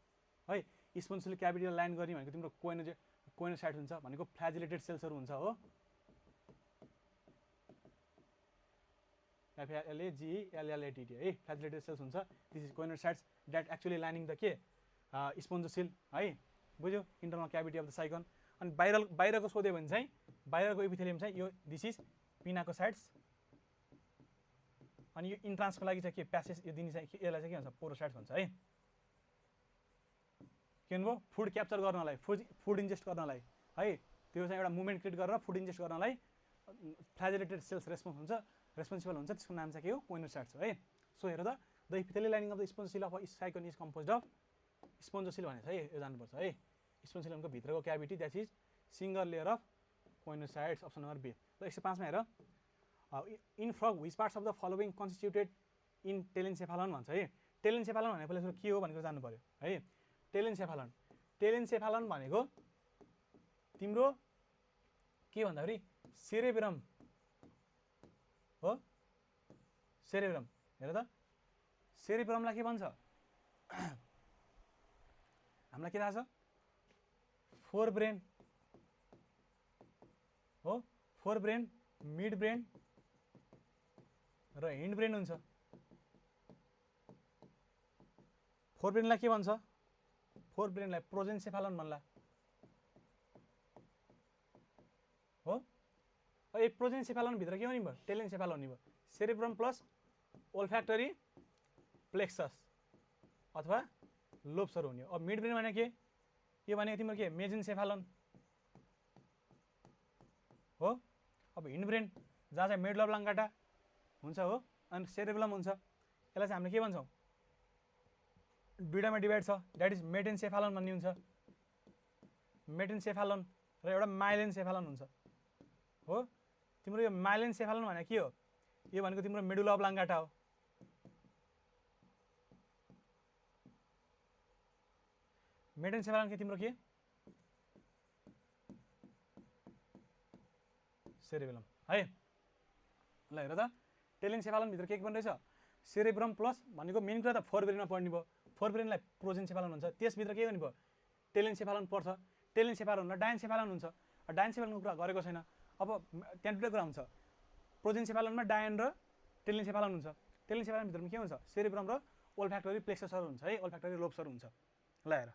है स्पोन्जोसिल क्याभिटी लाइन गर्ने भनेको तिम्रो कोइनोसाइट हुन्छ भनेको फ्ल्याजिलेटेड सेल्सहरू हुन्छ हो FLAGELLATT है फ्ल्याजिलेटेड सेल्स हुन्छ this is coenocytes that actually lining the के स्पोन्जोसिल है बुझ्यो इन्टरनल क्याभिटी अफ द साइकन अनि बाहिरको सोध्यो भने चाहिँ बाहिरको एपिथेलियम चाहिँ यो दिस इज पिनाकोसाइट्स अनि यो इन्ट्रान्सको लागि चाहिँ के प्यासेज यो दिने चाहिँ यसलाई चाहिँ के भन्छ पोरोसाइट्स भन्छ है के भन्नुभयो फुड क्याप्चर गर्नलाई फुड इन्जेस्ट गर्नलाई है त्यो चाहिँ एउटा मुभमेन्ट क्रिएट गरेर फुड इन्जेस्ट गर्नलाई फ्ल्याजिलेटेड सेल्स रेस्पोन्सिबल हुन्छ त्यसको नाम चाहिँ के हो कोइनोसाइट्स हो है सो हेर त the epithelial lining of the spongocoel of sycon is composed of spongocoel भनेको छ है यो जान्नुपर्छ है स्पोन्जोसिलमको भित्रको cavity that is single layer of choanocytes option number B र 105 मा हेर in frog which parts of the following constituted in telencephalon भन्छ है। टेलेन्सेफालन भनेको पहिला सुरु के हो भनेको जान्नु पर्यो है। टेलेन्सेफालन भनेको तिम्रो के भन्दाखेरि सेरेब्रम हो। सेरेब्रम हेर त, सेरेब्रमलाई के भन्छ हामीलाई के थाहा छ, फोर ब्रेन हो। फोर ब्रेन, मिड ब्रेन र हिन्ड ब्रेन हुन्छ। फोर ब्रेनलाई के भन्छ, फोर ब्रेनलाई प्रोजेन्सेफालन भन्ला हो। यो प्रोजेन्सेफालन भित्र के हुने भयो, टेलेन्सेफालन हुने भयो। सेरेब्रम प्लस ओल्फ्याक्टरी प्लेक्सस अथवा लोब्सहरू हुने हो। अब मिड ब्रेन भने के, यो भनेको तिम्रो के मेजेन्सेफालन हो। अब हिन्ड ब्रेन जहाँ चाहिँ मेडुला ब्लाङ्काटा हुन्छ हो, अनि सेरेब्रम हुन्छ। यसलाई चाहिँ हामीले के भन्छौँ, दुईटामा डिभाइड छ, द्याट इज मेटेन्सेफालन भन्ने हुन्छ, मेटेन्सेफालन र एउटा माइलेन्सेफालन हुन्छ हो। तिम्रो यो माइलेन्सेफालन भनेको के हो, यो भनेको तिम्रो मेडुला ब्लाङ्काटा हो। मेटेन्सेफालन के तिम्रो के सेरेब्रम है। ल हेर त, टेलेन्सेफालन भित्र के पनि रहेछ, सेरेब्रम प्लस भनेको मेन कुरा त फोर ब्रेनमा पढ्ने भयो। फोर ब्रेनलाई प्रोजेन्सेफालन हुन्छ, त्यसभित्र के गर्ने भयो, टेलेन्सेफालन पर्छ। टेलेन्सेफालन र डायन्सेफालन हुन्छ। डायन्सेफालनको कुरा गरेको छैन। अब त्यहाँ दुईवटा कुरा हुन्छ, प्रोजेन्सेफालनमा डायन र टेलेन्सेफालन हुन्छ। टेलेन्सेफालन भित्रमा के हुन्छ, सेरेब्रम र ओल्फ्याक्टरी प्लेक्ससहरू हुन्छ है, ओल्फ्याक्टरी लोब्सहरू हुन्छ। ल हेर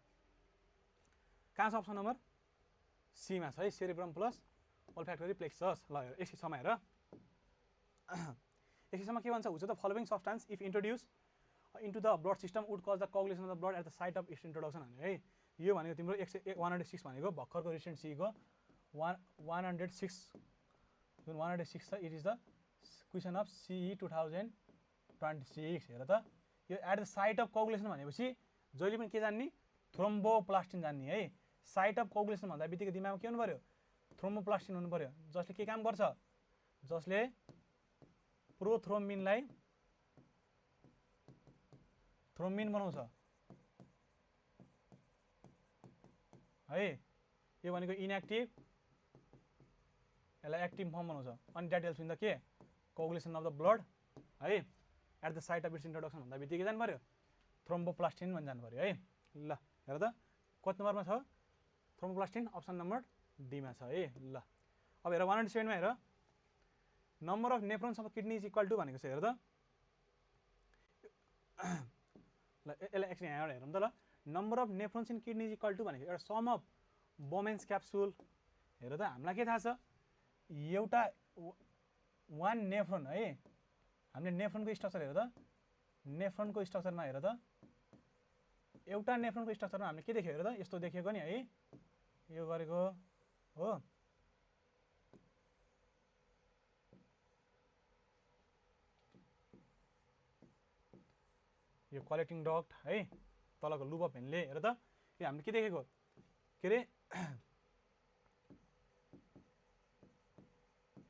कहाँ छ अप्सन नम्बर सीमा छ है, सेरेब्रम प्लस ओल्फ्याक्टरी प्लेक्सस। ल हेर एकछिनमा हेर, एकछिनमा के भन्छ, हुन्छ the following substance if introduce into the blood system would cause the coagulation of the blood at the site of its introduction भने है। यो भनेको तिम्रो 106 भनेको भर्खरको रिसेन्ट सीको 106 जुन 106 छ, it is the question of CE 2026। हेर त, यो एट द साइट अफ कोअगुलेसन भनेपछि जहिले पनि के जान्ने, थ्रोम्बोप्लास्टिन जान्ने है। साइट अफ कोअगुलेसन भन्दा बित्तिकै दिमागमा के हुनु पर्यो, थ्रोम्बोप्लास्टिन हुनु पर्यो, जसले के काम गर्छ, जसले प्रोथ्रोम्बिनलाई थ्रोम्बिन बनाउँछ है। यो भनेको इनएक्टिभ, यसलाई एक्टिभ फर्म बनाउँछ। अनि द्याट हेल्प्स इन द के कोअगुलेसन अफ द ब्लड है। At the site of its introduction भन्दा बित्तिकै जानु पर्यो थ्रोम्बोप्लास्टिन भनि जानु पर्यो है। ल हेर त, कति नम्बरमा छ थ्रोम्बोप्लास्टिन, अप्सन नम्बर डीमा छ है। ल अब हेर 107मा हेर, number of nephrons of kidney is equal to भनेको छ। हेर त, ल यसलाई एकछिन यहाँबाट हेरौँ त। ल number of nephrons in kidney is equal to भनेको एउटा सम अफ बोमेन्स क्याप्सुल। हेर त, हामीलाई के थाहा छ, एउटा वान नेफ्रोन है, हामीले नेफ्रोनको स्ट्रक्चर हेर त, नेफ्रोनको स्ट्रक्चरमा हेर त, एउटा नेफ्रोनको स्ट्रक्चरमा हामीले के देख्यो हेर त, यस्तो देखेको नि है, यो गरेको हो। यो कलेक्टिङ डक्ट है, तलको लुप अफ भेनले। हेर त, यो हामीले के देखेको, के अरे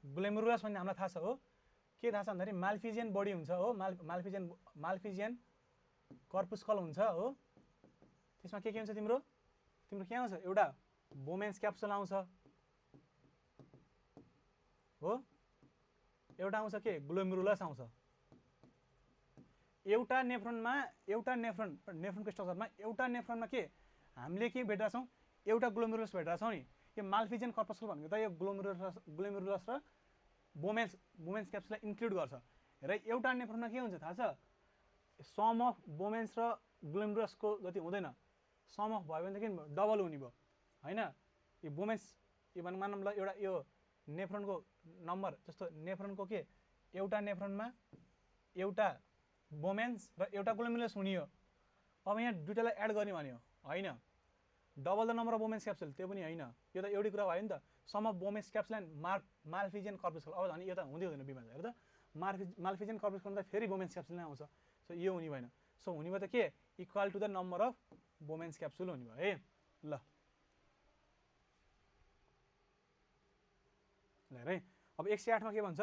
ग्लोमेरुलस भन्ने हामीलाई थाहा छ हो। के थाहा छ भन्दाखेरि माल्फिजियन बडी हुन्छ हो, माल्फिजियन कर्पुस्कल हुन्छ हो। त्यसमा के हुन्छ तिम्रो, तिम्रो के आउँछ, एउटा बोमेन्स क्याप्सुल आउँछ हो, एउटा आउँछ के ग्लोमेरुलस आउँछ। एउटा नेफ्रोनमा, एउटा नेफ्रोनको स्ट्रक्चरमा एउटा नेफ्रोनमा के हामीले के भेटेका छौँ, एउटा ग्लोमेरुलस भेटेका छौँ नि। यो माल्फिजियन कर्पस्कल भनेको त यो ग्लोमेरुलस र बोमेन्स क्याप्सुललाई इन्क्लुड गर्छ। हेर एउटा नेफ्रोनमा के हुन्छ थाहा छ, सम अफ बोमेन्स र ग्लोमेरुलसको जति हुँदैन, सम अफ भयो भने त के डबल हुने भयो होइन। यो बोमेन्स, यो मानौँ ल एउटा यो नेफ्रोनको नम्बर, जस्तो नेफ्रोनको के एउटा नेफ्रोनमा एउटा बोमेन्स र एउटा ग्लोमेरुलस हुने हो। अब यहाँ दुईटालाई एड गर्ने भन्यो होइन, double the number of Bowman's capsule त्यो पनि होइन। यो त एउटै कुरा भयो नि त, sum of Bowman's capsule and Malpighian corpuscle. अब झन् यो त हुँदै हुँदैन बिमार। हेर त, माल्फिजियन कर्पस्कल त फेरि बोमेन्स क्याप्सुल नै आउँछ। सो यो हुने भएन। सो हुने भयो त के equal to the number of Bowman's capsule हुने भयो है। ल हेर है, अब 108मा के भन्छ,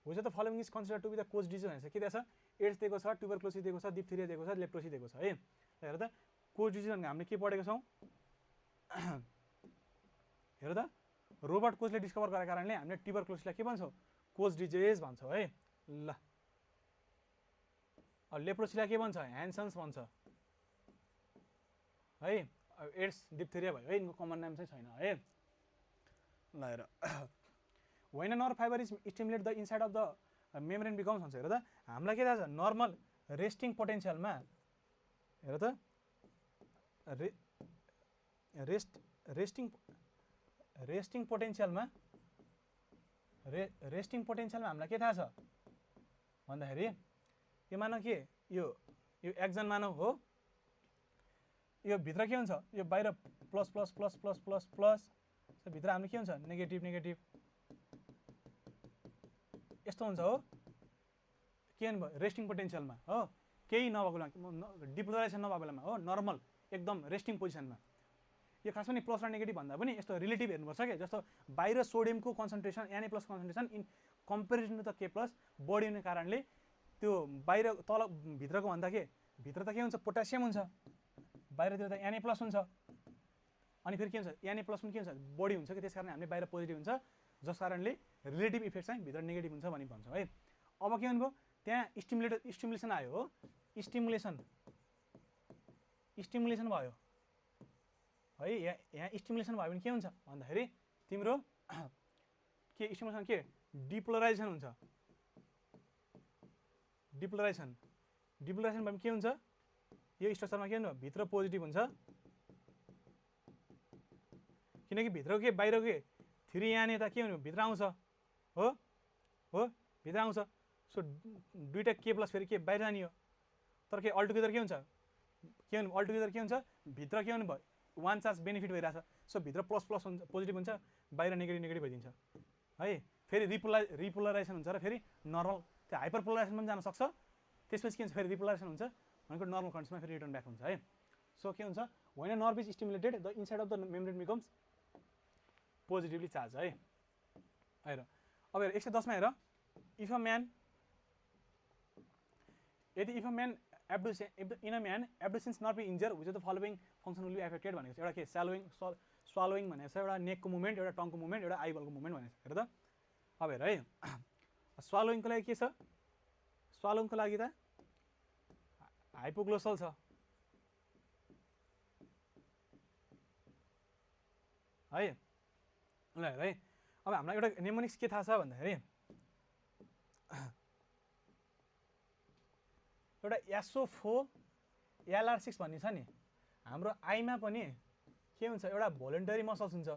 which of the following is consider to be the cause disease भनेको के दिएको छ, एड्स दिएको छ, ट्युबरक्लोसिस दिएको छ, डिप्थेरिया दिएको छ, लेप्रोसी दिएको छ है। हेर त कोज डिजिज भनेको हामीले के पढेको छौँ, हेर त रोबर्ट कोचले डिस्कभर गरेको कारणले हामीले ट्युबरक्लोसिसलाई के भन्छौँ, कोज डिजिज भन्छौँ है। ल लेप्रोसीलाई के भन्छ, ह्यान्सन्स भन्छ है। एड्स डिप्थेरिया भयो है, यिनको कमन नाम चाहिँ छैन है। ल हेर when a nerve fiber is stimulate the inside of the membrane becomes भन्छ। हेर त हामीलाई के थाहा छ, नर्मल रेस्टिङ पोटेन्सियलमा हेर त रेस्टिङ पोटेन्सियलमा हामीलाई के थाहा छ भन्दाखेरि यो मानव के यो एक्जन मानव हो, यो भित्र के हुन्छ, यो बाहिर plus plus plus plus plus plus भित्र हाम्रो के हुन्छ, नेगेटिभ नेगेटिभ यस्तो हुन्छ हो। के भन्नुभयो, रेस्टिङ पोटेन्सियलमा हो, केही नभएको बेलामा, डिपोलराइजेसन नभएको बेलामा हो, नर्मल एकदम रेस्टिङ पोजिसनमा। यो खासमा नि प्लस र नेगेटिभ भन्दा पनि यस्तो रिलेटिभ हेर्नुपर्छ क्या। जस्तो बाहिर सोडियमको concentration Na+ concentration in comparison to the K+ बढी हुने कारणले त्यो बाहिर तल भित्रको भन्दा के भित्र त के हुन्छ, पोटासियम हुन्छ, बाहिरतिर त Na+ हुन्छ, अनि फेरि के हुन्छ, Na+ पनि के हुन्छ, बढी हुन्छ कि, त्यस कारण हामीले बाहिर पोजिटिभ हुन्छ, जस कारणले रिलेटिभ इफेक्ट चाहिँ भित्र नेगेटिभ हुन्छ भनी भन्छौँ है। अब के भन्नुभयो, त्यहाँ स्टिमुलेसन आयो हो, स्टिमुलेसन भयो है। यहाँ स्टिमुलेसन भयो भने के हुन्छ भन्दाखेरि तिम्रो के स्टिमुलेसन के डिपोलराइजेसन हुन्छ। डिपोलराइजेसन भयो भने के हुन्छ, यो स्ट्रक्चरमा के हुन्छ, भित्र पोजिटिभ हुन्छ, किनकि भित्र के बाहिर के 3 यहाँ यता के भन्यो, भित्र आउँछ हो भित्र आउँछ। सो दुईटा K+ फेरि के बाहिर जाने हो, तर के अल्टुगेदर के हुन्छ, के भन्नु अल्टुगेदर के हुन्छ, भित्र के भन्नुभयो, 1 चार्ज बेनिफिट भइरहेछ। सो भित्र प्लस प्लस हुन्छ, पोजिटिभ हुन्छ, बाहिर नेगेटिभ नेगेटिभ भइदिन्छ है। फेरि रिपोलराइजेसन हुन्छ र फेरि नर्मल त्यो हाइपर पोलराइजेसन पनि जान सक्छ। त्यसपछि के हुन्छ, फेरि रिपोलराइजेसन हुन्छ भनेको नर्मल कन्डिसनमा फेरि रिटर्न ब्याक हुन्छ है। सो के हुन्छ, when a nerve is stimulated the inside of the membrane becomes positively charged है। हेर अब हेर 110 मा हेर, if a man abducens not be injured which the following function will be affected भनेको छ। एउटा के स्वालोइङ भनेको छ, एउटा नेकको मुभमेन्ट, एउटा टङको मुभमेन्ट, एउटा आइबलको मुभमेन्ट भनेको छ। हेर त अब हेर है, स्वालोइङको लागि के छ, स्वालोइङको लागि त हाइपोग्लोसल छ है। ल हेर है, अब हामीलाई एउटा नेमोनिक्स के थाहा छ भन्दाखेरि एउटा एसओ4 LR6 भन्ने छ नि, हाम्रो आईमा पनि के हुन्छ, एउटा भोलेन्टरी मसल्स हुन्छ,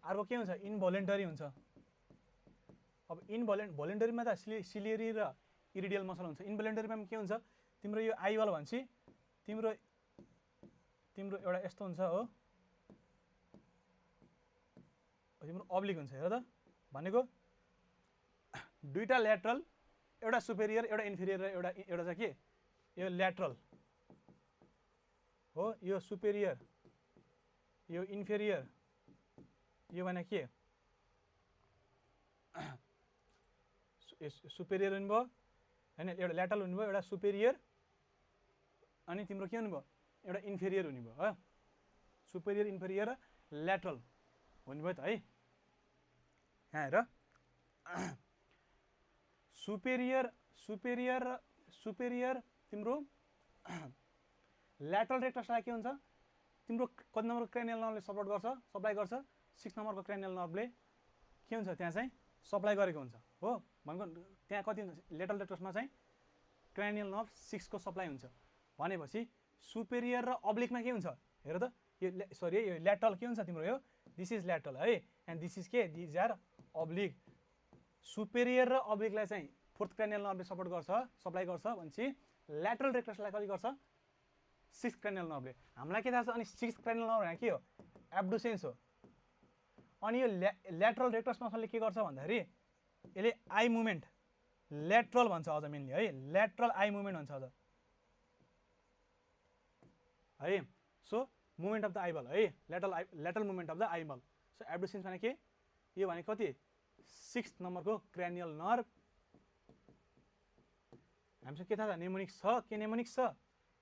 अर्को के हुन्छ, इनभोलेन्टरी हुन्छ। अब भोलेन्टरीमा त सिलियरी र इरिडियल मसल हुन्छ, इनभोलेन्टरीमा के हुन्छ, तिम्रो यो आइबल भन्छ, तिम्रो एउटा यस्तो हुन्छ हो, तिम्रो अब्लिक हुन्छ। हेर त भनेको दुईटा ल्याटरल, एउटा सुपेरियर एउटा इन्फेरियर र एउटा चाहिँ के यो ल्याटरल हो, यो सुपेरियर यो इन्फेरियर, यो भने के सुपेरियर हुनुभयो होइन, एउटा ल्याटरल हुनुभयो, एउटा सुपेरियर, अनि तिम्रो के हुनुभयो, एउटा इन्फेरियर हुनुभयो हो। सुपेरियर इन्फेरियर र ल्याटरल हुनुभयो त है। यहाँ हेर सुपेरियर तिम्रो ल्याटरल रेक्टसलाई के हुन्छ, तिम्रो कति नम्बरको क्रेनियल नर्भले सप्लाई गर्छ 6 नम्बरको क्रेनियल नर्भले के हुन्छ, त्यहाँ चाहिँ सप्लाई गरेको हुन्छ हो। भनेको त्यहाँ कति हुन्छ, ल्याटरल रेक्टसमा चाहिँ क्रेनियल नर्भ 6 को सप्लाई हुन्छ भनेपछि सुपेरियर र अब्लिकमा के हुन्छ। हेर त यो यो ल्याटरल के हुन्छ तिम्रो, यो दिस इज ल्याटरल है, एन्ड दिस इज के, दिज आर अब्लिक। सुपेरियर र अब्लिकलाई चाहिँ 4th क्रेनियल नर्भले सप्लाई गर्छ भनेपछि ल्याटरल रेक्टसलाई कति गर्छ, 6th क्रेनियल नर्भले। हामीलाई के थाहा छ, अनि 6th क्रेनियल नर्भ यहाँ के हो, एब्डुसेन्स हो। अनि यो ल्याटरल रेक्टस मसलले के गर्छ भन्दाखेरि यसले आई मुभमेन्ट ल्याटरल भन्छ अझ मेनली है, ल्याटरल आई मुभमेन्ट भन्छ अझ है। So movement of the eyeball है, lateral movement of the eyeball. So abducens भने के, यो भने कति 6th नम्बरको क्रेनियल नर्भ हामीसँग के थाहा छ नेमोनिक छ के नेमोनिक छ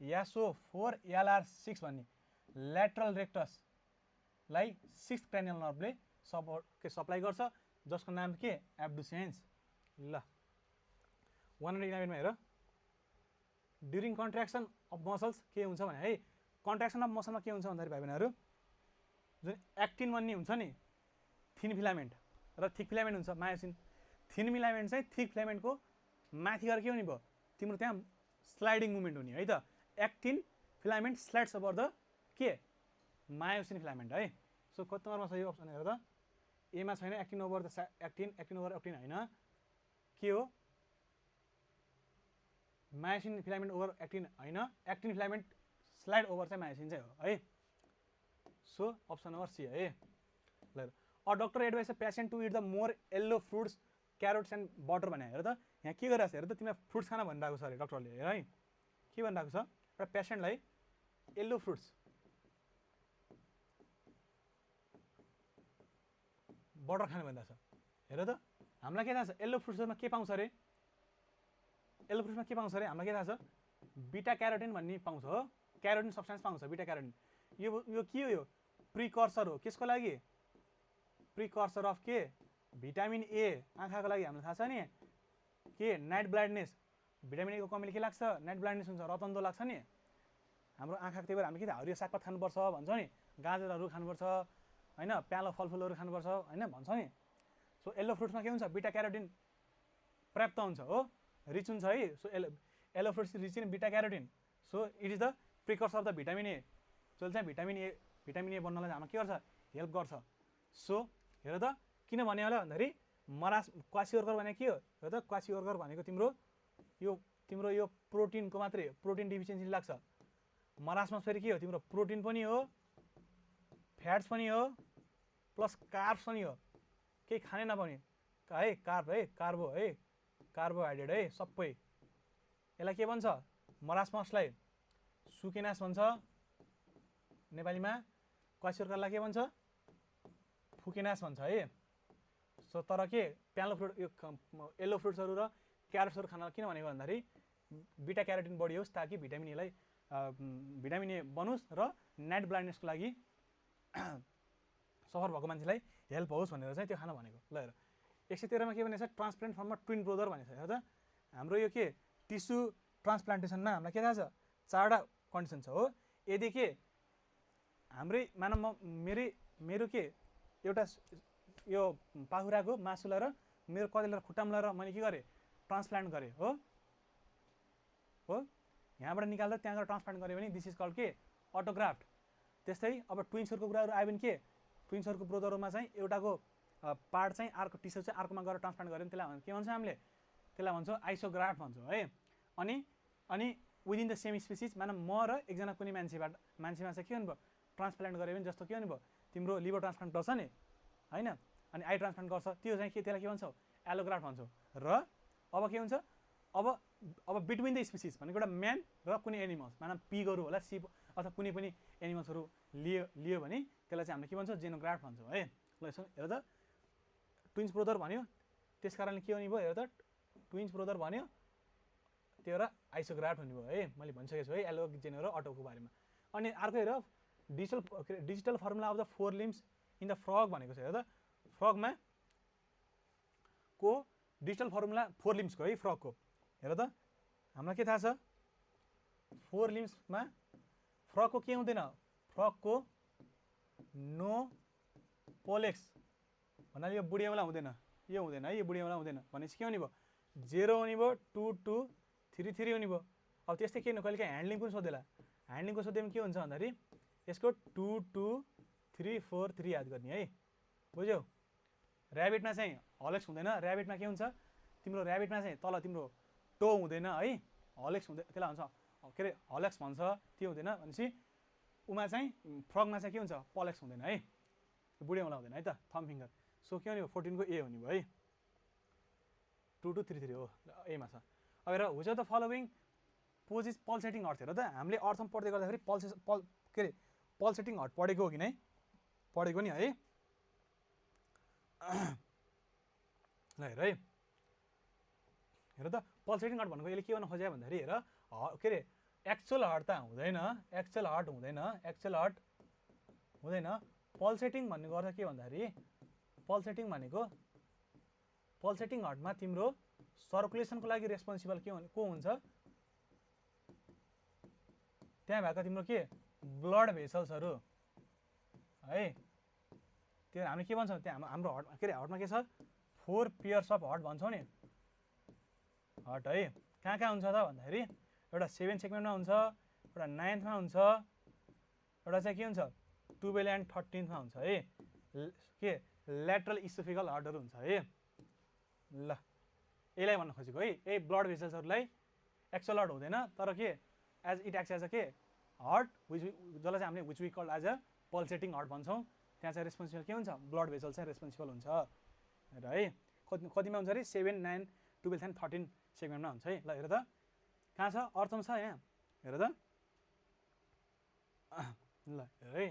यासो4 LR6 भन्ने ल्याटरल रेक्टसलाई 6th क्रेनियल नर्भले सप्लाई गर्छ जसको नाम के एब्डुसेन्स। ल 111 मा हेर ड्युरिङ कन्ट्र्याक्सन अफ मसल्स के हुन्छ भने है कन्ट्र्याक्सन अफ मसलमा के हुन्छ भन्दाखेरि भाइ बहिनीहरू जुन एक्टिन भन्ने हुन्छ नि थिन फिलामेन्ट र थिक फिलामेन्ट हुन्छ मायोसिन। थिन फिलामेन्ट चाहिँ थिक फिलामेन्टको माथि गएर के हुने भयो तिम्रो त्यहाँ स्लाइडिङ मुभमेन्ट हुने है त। Actin filament slides over the के मायोसिन फिलामेन्ट है। सो कति नम्बरमा छ यो अप्सन हेर त एमा छैन actin over the actin over actin होइन के हो मायोसिन फिलामेन्ट ओभर एक्टिन होइन एक्टिन फिलामेन्ट स्लाइड ओभर चाहिँ मायोसिन चाहिँ हो है। सो अप्सन नम्बर सी है। ल a doctor advise a patient to eat the more yellow fruits carrots and butter भने हेर त यहाँ के गरिरहेको छ हेर त तिमीलाई फ्रुट्स खाना भनिरहेको छ अरे डक्टरले हेर है के भनिरहेको छ एउटा पेसेन्टलाई येल्लो फ्रुट्स बटर खाने भनिरहेको छ हेर त। हामीलाई के थाहा छ येल्लो फ्रुट्समा के पाउँछ अरे येल्लो फ्रुट्समा के पाउँछ अरे हामीलाई के थाहा छ बिटा क्यारोटिन भन्ने पाउँछ हो क्यारोटिन सब्सटेन्स पाउँछ बिटा क्यारोटिन। यो के हो यो प्रिकर्सर हो केसको लागि प्रिकर्सर अफ के भिटामिन ए आँखाको लागि हामीलाई थाहा छ नि के नाइट ब्लाइन्डनेस भिटामिन ए को कमीले के लाग्छ नाइट ब्लाइन्डनेस हुन्छ रतन्दो लाग्छ नि हाम्रो आँखाको। त्यही भएर हामीले के हरियो सागपात खानुपर्छ भन्छ नि गाजरहरू खानुपर्छ होइन प्यालो फलफुलहरू खानुपर्छ होइन भन्छ नि। सो येल्लो फ्रुट्समा के हुन्छ बिटा क्यारोटिन पर्याप्त हुन्छ हो रिच हुन्छ है। So yellow fruits rich in beta carotene. So it is the precursor of the vitamin A जसले चाहिँ भिटामिन ए बन्नलाई हामीलाई के गर्छ हेल्प गर्छ। सो हेर त किन भने होला भन्दाखेरि क्वासिओर्कर भने के हो हेर त क्वासिओर्कर भनेको तिम्रो यो प्रोटिनको मात्रै प्रोटिन डिफिसियन्सी लाग्छ। मरासमस फेरि के हो तिम्रो प्रोटिन पनि हो फ्याट्स पनि हो प्लस कार्ब्स पनि हो केही खानै नपाउने है कार्बो है कार्बोहाइड्रेट है सबै। यसलाई के भन्छ मरासमसलाई सुकेनास भन्छ नेपालीमा क्वासिओर्करलाई के भन्छ फुकेनास भन्छ है। सो तर के प्यालो फ्रुट यो येल्लो फ्रुट्सहरू र क्यारोट्सहरू खान किन भनेको भन्दाखेरि बिटा क्यारोटिन बढी होस् ताकि भिटामिन एलाई भिटामिन ए बनोस् र नाइट ब्लाइन्डनेसको लागि सफर भएको मान्छेलाई हेल्प होस् भनेर चाहिँ त्यो खाना भनेको। ल हेर 113 मा के भनेको छ ट्रान्सप्लान्ट फर्ममा ट्विन ब्रोदर भनेको छ हेर त। हाम्रो यो के टिस्यु ट्रान्सप्लान्टेसनमा हामीलाई के थाहा छ 4वटा कन्डिसन छ हो। यदि के हाम्रै मानव मेरो के एउटा यो पाखुराको मासुलाई र मेरो कतिलाई खुट्टामा र मैले के गरेँ ट्रान्सप्लान्ट गरेँ हो यहाँबाट निकाल्दा त्यहाँ गएर ट्रान्सप्लान्ट गरेँ भने दिस इज कल्ड के अटोग्राफ्ट। त्यस्तै अब ट्विन्सहरूको कुराहरू आयो भने के ट्विन्सहरूको ब्रोदरमा चाहिँ एउटाको पार्ट चाहिँ अर्को टिस्यु चाहिँ अर्कोमा गएर ट्रान्सप्लान्ट गऱ्यो भने त्यसलाई के भन्छ हामीले त्यसलाई भन्छौँ आइसोग्राफ्ट भन्छौँ है। अनि विदिन द सेम स्पेसिस मानव म र एकजना कुनै मान्छेमा चाहिँ के भन्नुभयो ट्रान्सप्लान्ट गऱ्यो भने जस्तो के भन्नुभयो तिम्रो लिभर ट्रान्सप्लान्ट गर्छ नि होइन अनि आई ट्रान्सप्लान्ट गर्छ त्यो चाहिँ के त्यसलाई के भन्छौ एलोग्राफ्ट भन्छौ। र अब के हुन्छ अब बिट्विन द स्पेसिस भनेको एउटा म्यान र कुनै एनिमल्स मानव पिगहरू होला सिप अथवा कुनै पनि एनिमल्सहरू लियो भने त्यसलाई चाहिँ हामीले के भन्छौँ जेनोग्राफ्ट भन्छौँ है। ल यसो हेर त ट्विन्स ब्रोदर भन्यो त्यस कारणले के हुने भयो हेर त ट्विन्स ब्रोदर भन्यो त्यो एउटा आइसोग्राफ्ट हुने भयो है मैले भनिसकेको छु है एलोजेनो र अटोको बारेमा। अनि अर्को हेर digital formula of the 4 limbs in the frog भनेको छ हेर त फ्रगमा को डिजिटल फर्मुला 4 लिम्सको है फ्रगको हेर त हामीलाई के थाहा छ 4 लिम्समा फ्रगको के हुँदैन फ्रगको नो पोलेक्स भन्नाले यो बुढियावाला हुँदैन यो हुँदैन है यो बुढियावाला हुँदैन भनेपछि के हुने भयो 0 हुने भयो 2 2 3 3 हुने भयो। अब त्यस्तै के हुनु कहिले काहीँ ह्यान्डलिङ पनि सोधेला ह्यान्डलिङको सोध्यो भने के हुन्छ भन्दाखेरि यसको 2 2 3 4 3 याद गर्ने है बुझ्यौ। ऱ्याबिटमा चाहिँ हलेक्स हुँदैन ऱ्याबिटमा के हुन्छ तिम्रो ऱ्याबिटमा चाहिँ तल तिम्रो टो हुँदैन है हलेक्स हुँदैन त्यसलाई भन्छ के अरे हलेक्स भन्छ त्यो हुँदैन भनेपछि उमा चाहिँ फ्रगमा चाहिँ के हुन्छ पलेक्स हुँदैन है बुढियावाला हुँदैन है त थम फिङ्गर। सो के हुने भयो 14 को ए हुने भयो है 2 2 3 3 हो एमा छ। अब हेर हुज द फलोइङ पोजिस पल्सेटिङ हर्ट हेर त हामीले अर्थमा पढ्दै गर्दाखेरि के अरे पल्सेटिङ हर्ट पढेको हो कि नै पढेको नि है। ल हेर है हेर त पल्सेटिङ हार्ट भनेको यसले के गर्न खोज्यो भन्दाखेरि हेर के अरे एक्चुअल हार्ट त हुँदैन, एक्चुअल हार्ट हुँदैन। पल्सेटिङ भन्ने गर्छ के भन्दाखेरि पल्सेटिङ भनेको पल्सेटिङ हार्टमा तिम्रो सर्कुलेसनको लागि रेस्पोन्सिबल को हुन्छ, त्यहाँ भएको तिम्रो के ब्लड भेसल्सहरू है। त्यो हामी के भन्छौँ त्यहाँ हाम्रो हार्ट के अरे हार्टमा के छ 4 पेयर्स अफ हार्ट भन्छौँ नि हार्ट है। कहाँ कहाँ हुन्छ त भन्दाखेरि एउटा 7 सेगमेन्टमा हुन्छ, एउटा 9th-मा हुन्छ, एउटा चाहिँ के हुन्छ 12 एन्ड 13th-मा हुन्छ है। के ल्याटरल इसोफेगल हार्टहरू हुन्छ है। ल यसलाई भन्न खोजेको है, यही ब्लड भेसल्सहरूलाई एक्चुअल हार्ट हुँदैन तर के as it acts as a के हार्ट जसलाई चाहिँ हामीले which we called as a pulsating heart भन्छौँ। त्यहाँ चाहिँ रेस्पोन्सिबल के हुन्छ ब्लड भेसल चाहिँ रेस्पोन्सिबल हुन्छ र है। कतिमा हुन्छ अरे 7, 9, 12 एन्ड 13 सेगमेन्टमा हुन्छ है। ल हेर त कहाँ छ अर्थमा छ यहाँ हेर त ल हेर है।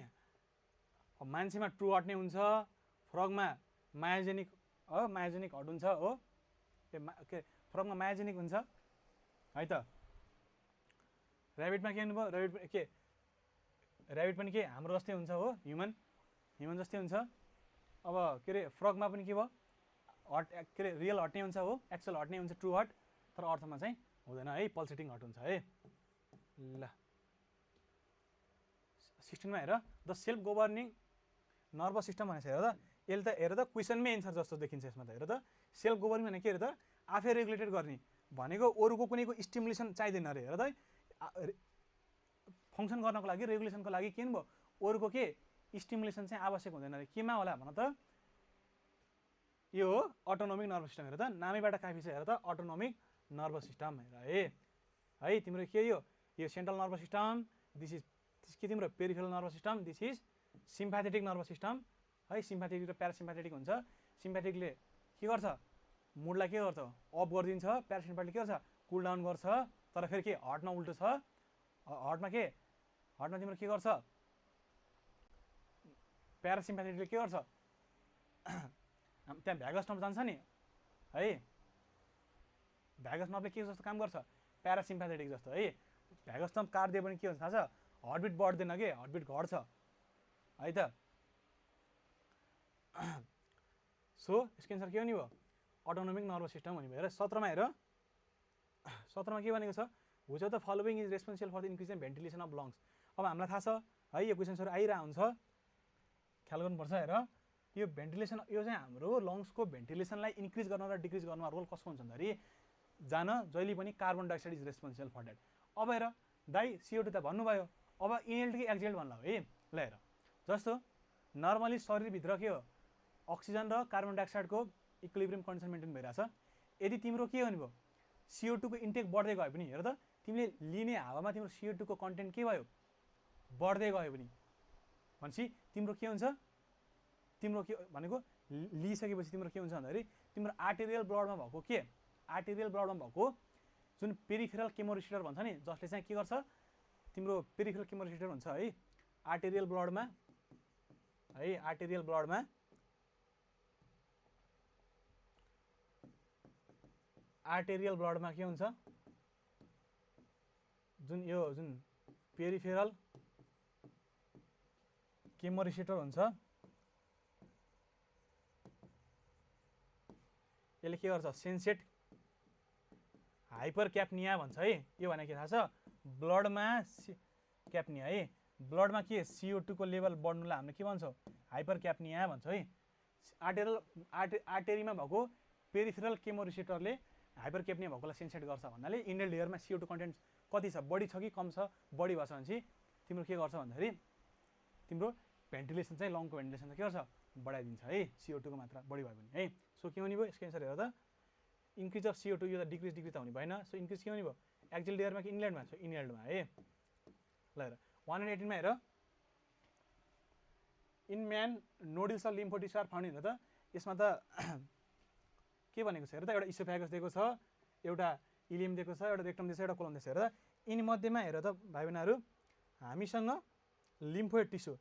मान्छेमा ट्रु हार्ट नै हुन्छ, फ्रगमा मायोजेनिक हार्ट हुन्छ हो, के फ्रगमा मायोजेनिक हुन्छ है त। ऱ्याबिटमा के भन्नुभयो ऱ्याबिट पनि के हाम्रो जस्तै हुन्छ हो, ह्युमन जस्तै हुन्छ। अब के अरे फ्रगमा पनि के भयो हार्ट के अरे रियल हार्ट नै हुन्छ हो, एक्चुअल हार्ट नै हुन्छ ट्रु हार्ट, तर अर्थमा चाहिँ हुँदैन है, पल्सेटिङ हार्ट हुन्छ है। ल 16मा हेर the self governing nervous system भनेको छ हेर त। यसले त हेर त क्वेसनमै एन्सर जस्तो देखिन्छ यसमा त। हेर त सेल्फ गभर्निङ भनेको के हेर त आफै रेगुलेटेड गर्ने भनेको अरूको कुनैको स्टिमुलेसन चाहिँदैन अरे। हेर त फङ्सन गर्नको लागि रेगुलेसनको लागि के भयो अरूको के स्टिमुलेसन चाहिँ आवश्यक हुँदैन अरे। केमा होला भन त यो हो अटोनोमिक नर्भस सिस्टम। हेर त नामैबाट काफी छ हेर त अटोनोमिक नर्भस सिस्टम हेर है तिम्रो के यो central nervous system, this is के तिम्रो peripheral nervous system, this is sympathetic nervous system है। सिम्प्याथेटिक र प्यारासिम्प्याथेटिक हुन्छ। सिम्प्याथेटिकले के गर्छ मुडलाई के गर्छ अफ गरिदिन्छ, प्यारासिम्प्याथेटिकले के गर्छ कुल डाउन गर्छ। तर फेरि के हार्टमा उल्टो छ, हार्टमा तिम्रो के गर्छ प्यारासिम्प्याथेटिकले के गर्छ त्यहाँ भ्यागस नर्भ जान्छ नि है, भ्यागस नर्भले के जस्तो काम गर्छ प्यारासिम्प्याथेटिक जस्तो है। भ्यागस नर्भ काट्दियो भने के हुन्छ थाहा छ हार्टबिट बढ्दैन के हार्टबिट घट्छ है त। सो यसको एन्सर के हो नि भयो अटोनोमिक नर्भस सिस्टम भन्ने भयो। 17मा हेर 17मा के भनेको छ which of the following is responsible for the increase in ventilation of lungs. अब हामीलाई थाहा छ है यो क्वेसन्सहरू आइरहेको हुन्छ, ख्याल गर्नुपर्छ। हेर यो भेन्टिलेसन यो चाहिँ हाम्रो लङ्सको भेन्टिलेसनलाई इन्क्रिज गर्न र डिक्रिज गर्नमा रोल कसको हुन्छ भन्दाखेरि जान जहिले पनि carbon dioxide is responsible for that. अब हेर दाइ CO2 त भन्नुभयो, अब इनहेल्ड कि एक्सहेल्ड भन्ला हो है। ल हेर जस्तो नर्मली शरीरभित्र के हो अक्सिजन र कार्बन डाइअक्साइडको इक्विलिब्रियम कन्डिसन मेन्टेन भइरहेछ। यदि तिम्रो के हो नि भयो CO2 को इन्टेक बढ्दै गयो भने हेर त तिमीले लिने हावामा तिम्रो CO2 को कन्टेन्ट के भयो बढ्दै गयो भने भनेपछि तिम्रो के हुन्छ तिम्रो के भनेको लिइसकेपछि तिम्रो के हुन्छ भन्दाखेरि तिम्रो आर्टेरियल ब्लडमा भएको के आर्टेरियल ब्लडमा भएको जुन पेरिफेरल केमोरिसेप्टर भन्छ नि जसले चाहिँ के गर्छ तिम्रो पेरिफेरल केमोरिसेप्टर हुन्छ है आर्टेरियल ब्लडमा के हुन्छ जुन पेरिफेरल केमोरिसेप्टर हुन्छ यसले के गर्छ सेन्सेट हाइपरक्याप्निया भन्छ है। यो भनेको के थाहा छ ब्लडमा क्याप्निया है, ब्लडमा के CO2 को लेभल बढ्नुलाई हामीले के भन्छौँ हाइपरक्याप्निया भन्छ है। आर्टेरीमा भएको पेरिफेरल केमोरिसेप्टरले हाइपरक्याप्निया भएकोलाई सेन्सेट गर्छ भन्नाले इनहेल्ड एयरमा CO2 कन्टेन्ट कति छ बढी छ कि कम छ बढी भएछ भने चाहिँ तिम्रो के गर्छ भन्दाखेरि तिम्रो भेन्टिलेसन चाहिँ लङको भेन्टिलेसन के गर्छ बढाइदिन्छ है CO2 को मात्रा बढी भयो भने है। सो के हुने भयो यसको एन्सर हेर त इन्क्रिज अफ CO2 यो त डिक्रिज त हुने भएन। सो इन्क्रिज के हुने भयो एक्सहेल्ड एयरमा कि इनहेल्डमा सो इनहेल्डमा है। ल हेर 118मा हेर in man nodules of lymphatics are found हेर त यसमा त के भनेको छ हेर त एउटा इसोफेगस दिएको छ, एउटा इलियम दिएको छ, एउटा रेक्टम दिएको छ, एउटा कोलम दिएको छ। हेर त यिनी मध्येमा हेर त भाइ बहिनीहरू हामीसँग लिम्फोइड टिस्यु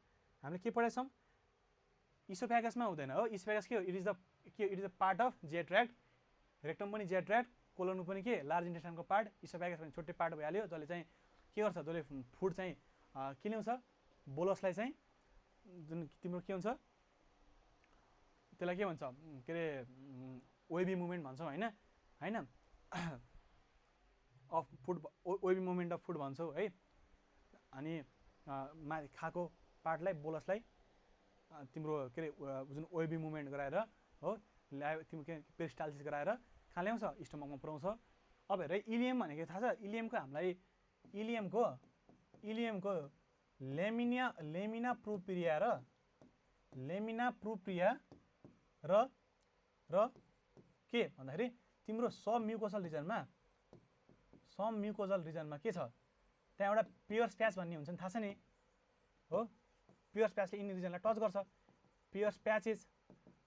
हामीले के पढाएछौँ इसोफेगसमा हुँदैन हो। इसोफेगस के हो it is the part of jet ट्र्याक्ट, rectum पनि जेट ट्र्याक्ट, कोलोनको पनि के लार्ज इन्टेस्टाइनको पार्ट, इसोफेगस पनि छुट्टै पार्ट भइहाल्यो, जसले चाहिँ के गर्छ, जसले फुड चाहिँ के ल्याउँछ, बोलसलाई चाहिँ जुन तिम्रो के हुन्छ त्यसलाई के भन्छ के अरे वेबी मुभमेन्ट भन्छौँ होइन होइन of food, wavy movement of food भन्छौँ है। अनि खाएको पार्टलाई बोलसलाई तिम्रो के अरे जुन वेबी मुभमेन्ट गराएर हो तिम्रो के पेरिस्टाल्सिस गराएर कहाँ ल्याउँछ, स्टमकमा पुऱ्याउँछ। अब हेर इलियम भनेको थाहा छ, इलियमको हामीलाई इलियमको लेमिना प्रोप्रिया र के भन्दाखेरि तिम्रो सब म्युकोजल रिजनमा के छ, त्यहाँ एउटा पियर्स प्याच भन्ने हुन्छ नि, थाहा छ नि हो, पियर्स प्याचले यिनी रिजनलाई टच गर्छ, पियर्स प्याचेस।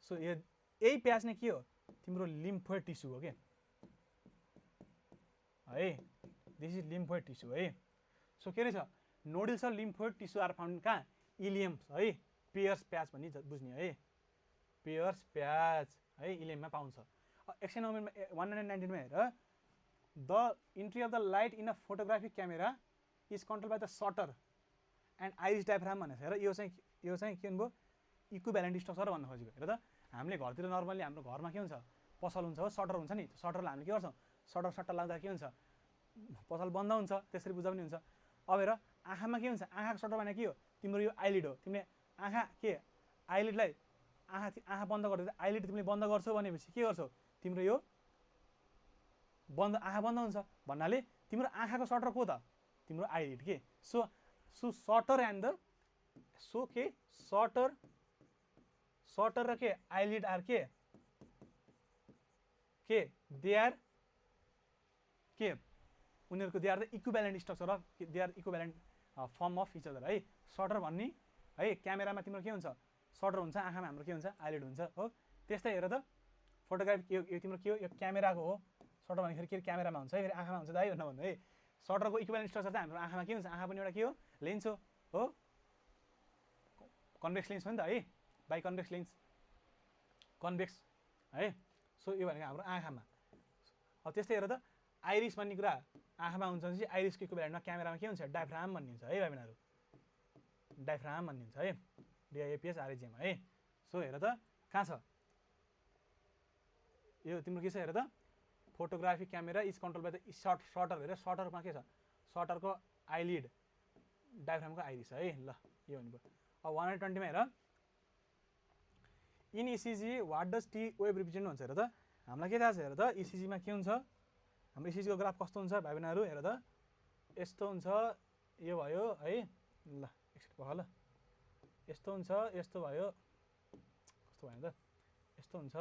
सो यही प्याच नै के हो, तिम्रो लिम्फोइड टिस्यु हो के है, दिस इज लिम्फोइड टिस्यु है। सो के रहेछ, nodules of lymphoid tissue are found कहाँ, इलियम है, पियर्स प्याच भन्ने बुझ्ने है, पियर्स प्याच है इलियममा पाउँछ। एक्सन 119 मा हेर, the entry of the light in a photographic camera is control by the shutter and iris diaphragm भनेको हेर, यो चाहिँ के भन्नुभयो, इक्विभ्यालेन्ट स्ट्रक्चर भन्न खोजेको। हेर त हामीले घरतिर नर्मली हाम्रो घरमा के हुन्छ, पसल हुन्छ हो, सटर हुन्छ नि, सटरलाई हामीले के गर्छौँ, सट्टा लाग्दा के हुन्छ, पसल बन्द हुन्छ, त्यसरी बुझाउने हुन्छ। अब हेर आँखामा के हुन्छ, आँखाको सटर भनेको के हो, तिम्रो यो आइलिड हो, तिमीले आँखा के आइलिडलाई आँखा बन्द गर्दै आइलिड तिमीले बन्द गर्छौ भनेपछि के गर्छौ, तिम्रो यो आँखा बन्द हुन्छ भन्नाले तिम्रो आँखाको सटर को त, तिम्रो आइलिड के। So shutter and the shutter र के आइलिड आर के दे आर के उनीहरूको they are the equivalent structure of, they are equivalent form of each other है। सटर भन्ने है क्यामेरामा तिम्रो के हुन्छ, सटर हुन्छ, आँखामा हाम्रो के हुन्छ, आइलिड हुन्छ हो। त्यस्तै हेर त फोटोग्राफी यो तिम्रो के हो, यो क्यामेराको हो, सटर भन्दाखेरि के क्यामेरामा हुन्छ है, फेरि आँखामा हुन्छ दाइ भन्नु है। सटरको इक्विभ्यालेन्ट स्ट्रक्चर चाहिँ हाम्रो आँखामा के हुन्छ, आँखा पनि एउटा के हो, लेन्स हो, कन्भेक्स लेन्स हो नि त है, बाई कन्भेक्स लेन्स, कन्भेक्स है। सो यो भनेको हाम्रो आँखामा। अब त्यस्तै हेर त आइरिस भन्ने कुरा आँखामा हुन्छ भने चाहिँ आइरिसको इक्विभ्यालेन्टमा क्यामेरामा के हुन्छ, डायफ्राम भन्ने हुन्छ है भाइ बहिनीहरू, डायफ्राम भन्ने हुन्छ है, डिआइएपिएस आरएजिएम है। सो हेर त कहाँ छ यो तिम्रो के छ, हेर त photography camera is control by the shutter, हेर सटरमा के छ, सटरको आइलिड, डायफ्रामको आइरिस है। ल यो भन्नुभयो। अब 120 मा हेर, in ECG what does T wave represent हुन्छ। हेर त हामीलाई के थाहा छ, हेर त इसिजीमा के हुन्छ, हाम्रो इसिजीको ग्राफ कस्तो हुन्छ भाइ बहिनीहरू, हेर त यस्तो हुन्छ, यो भयो है, ल एकछिन भयो, ल यस्तो हुन्छ, यस्तो भयो, कस्तो भयो त, यस्तो हुन्छ,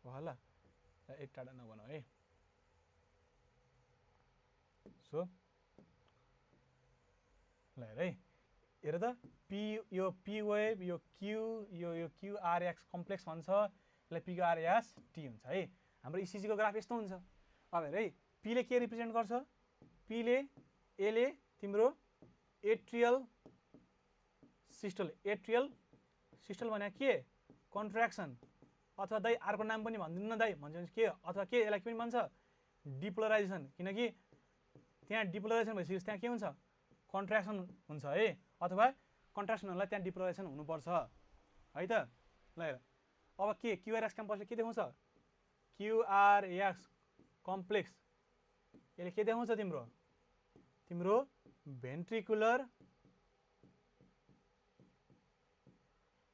ल एक टाढा नभनौँ है। सो ल हेर है, हेर त यो पी वेभ, यो क्युआरएक्स कम्प्लेक्स भन्छ, यसलाई पिक्युआरएस टी हुन्छ है। हाम्रो इसिजीको ग्राफ यस्तो हुन्छ। अब हेर है, पीले के रिप्रेजेन्ट गर्छ, एले तिम्रो एट्रियल सिस्टल भने के कन्ट्र्याक्सन, अथवा दाइ अर्को नाम पनि भनिदिनु न दाइ भन्छ भने के, अथवा के यसलाई के पनि भन्छ, डिपोलराइजेसन, किनकि त्यहाँ डिपोलराइजेसन भइसकेपछि त्यहाँ के हुन्छ, कन्ट्र्याक्सन हुन्छ है, अथवा कन्ट्र्याक्सन हुनलाई त्यहाँ डिपोलराइजेसन हुनुपर्छ है त। ल हेर अब के क्युआरएक्स कम्प्लेक्सले के देखाउँछ, क्युआरएक्स कम्प्लेक्स यसले के देखाउँछ, तिम्रो भेन्ट्रिकुलर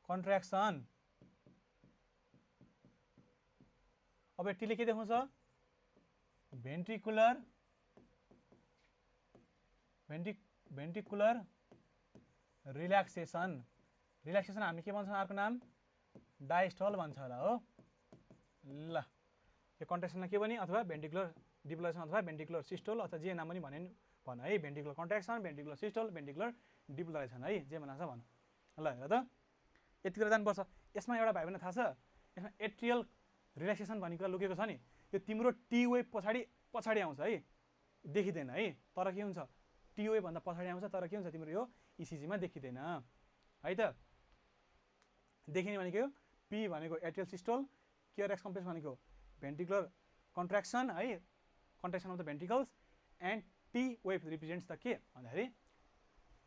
कन्ट्र्याक्सन। अब टीले के देखाउँछ, भेन्ट्रिकुलर रिल्याक्सेसन। रिल्याक्सेसन हामीले के भन्छौँ, अर्को नाम डायस्टल भन्छ होला हो। ल यो कन्ट्र्याक्सनलाई के भने, अथवा भेन्ट्रिकुलर डिपोलराइजेसन अथवा भेन्ट्रिकुलर सिस्टोल, अथवा जे नाम पनि भन है, भेन्ट्रिकुलर कन्ट्र्याक्सन, भेन्ट्रिकुलर सिस्टोल, भेन्ट्रिकुलर डिपोलराइजेसन है, जे भन्छ भन। ल हेर त यति कुरा जानुपर्छ। यसमा एउटा भाइ बहिनी थाहा छ, यसमा एट्रियल रिल्याक्सेसन भन्ने कुरा लुकेको छ नि, यो तिम्रो टी वेभ पछाडि आउँछ है, देखिँदैन है, तर के हुन्छ, टी वेभ भन्दा पछाडि आउँछ, तर के हुन्छ, तिम्रो यो इसिजीमा देखिँदैन है त। देखिने भनेको पी भनेको एट्रियल सिस्टोल, क्युआरएक्स कम्प्लेक्स भनेको भेन्ट्रिकुलर कन्ट्र्याक्सन है, contraction of the ventricles, and T wave represents the के भन्दाखेरि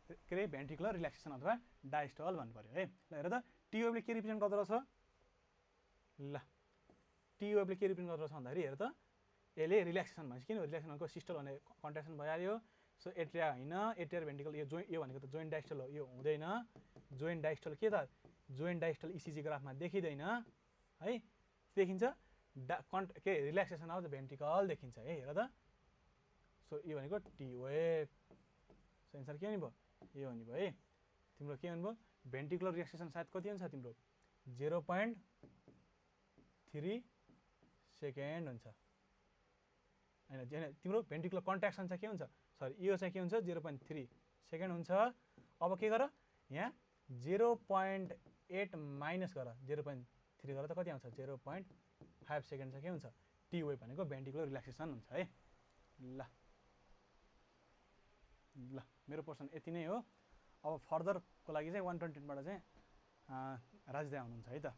के अरे भेन्ट्रिकुलर रिल्याक्सेसन अथवा डायस्टल भन्नु पऱ्यो है। ल हेर त टी वेभले के रिप्रेजेन्ट गर्दो रहेछ, ल टी वेभले के रिप्रेजेन्ट गर्दो रहेछ भन्दाखेरि हेर त यसले रिल्याक्सेसन भन्छ, किन रिल्याक्सेसन भनेको सिस्टल भने कन्ट्र्याक्सन भइहाल्यो। सो एट्रिया होइन, एट्रियर भेन्ट्रिकल यो भनेको त जोइन्ट डायस्टल हो, यो हुँदैन। जोइन्ट डायस्टल के त, जोइन्ट डायस्टल इसिजी ग्राफमा देखिँदैन है, देखिन्छ के रिल्याक्सेसन अफ द भेन्ट्रिकल देखिन्छ है। हेर त सो यो भनेको टी वेभ। सो एन्सर के हुने भयो, यो हुने भयो है। तिम्रो के हुने भयो, भेन्ट्रिकुलर रिल्याक्सेसन सायद कति हुन्छ तिम्रो 0.3 सेकेन्ड हुन्छ होइन, तिम्रो भेन्ट्रिकुलर कन्ट्र्याक्सन चाहिँ के हुन्छ, सरी यो चाहिँ के हुन्छ 0.3 सेकेन्ड हुन्छ। अब के गर, यहाँ 0.8 माइनस गर 0.3 गर त कति आउँछ 0.5 सेकेन्ड चाहिँ के हुन्छ टी वेभ भनेको भेन्ट्रिकुलर रिल्याक्सेसन हुन्छ है। ल मेरो पोर्सन यति नै हो। अब फर्दरको लागि चाहिँ 120बाट चाहिँ राजदा हुनुहुन्छ है त।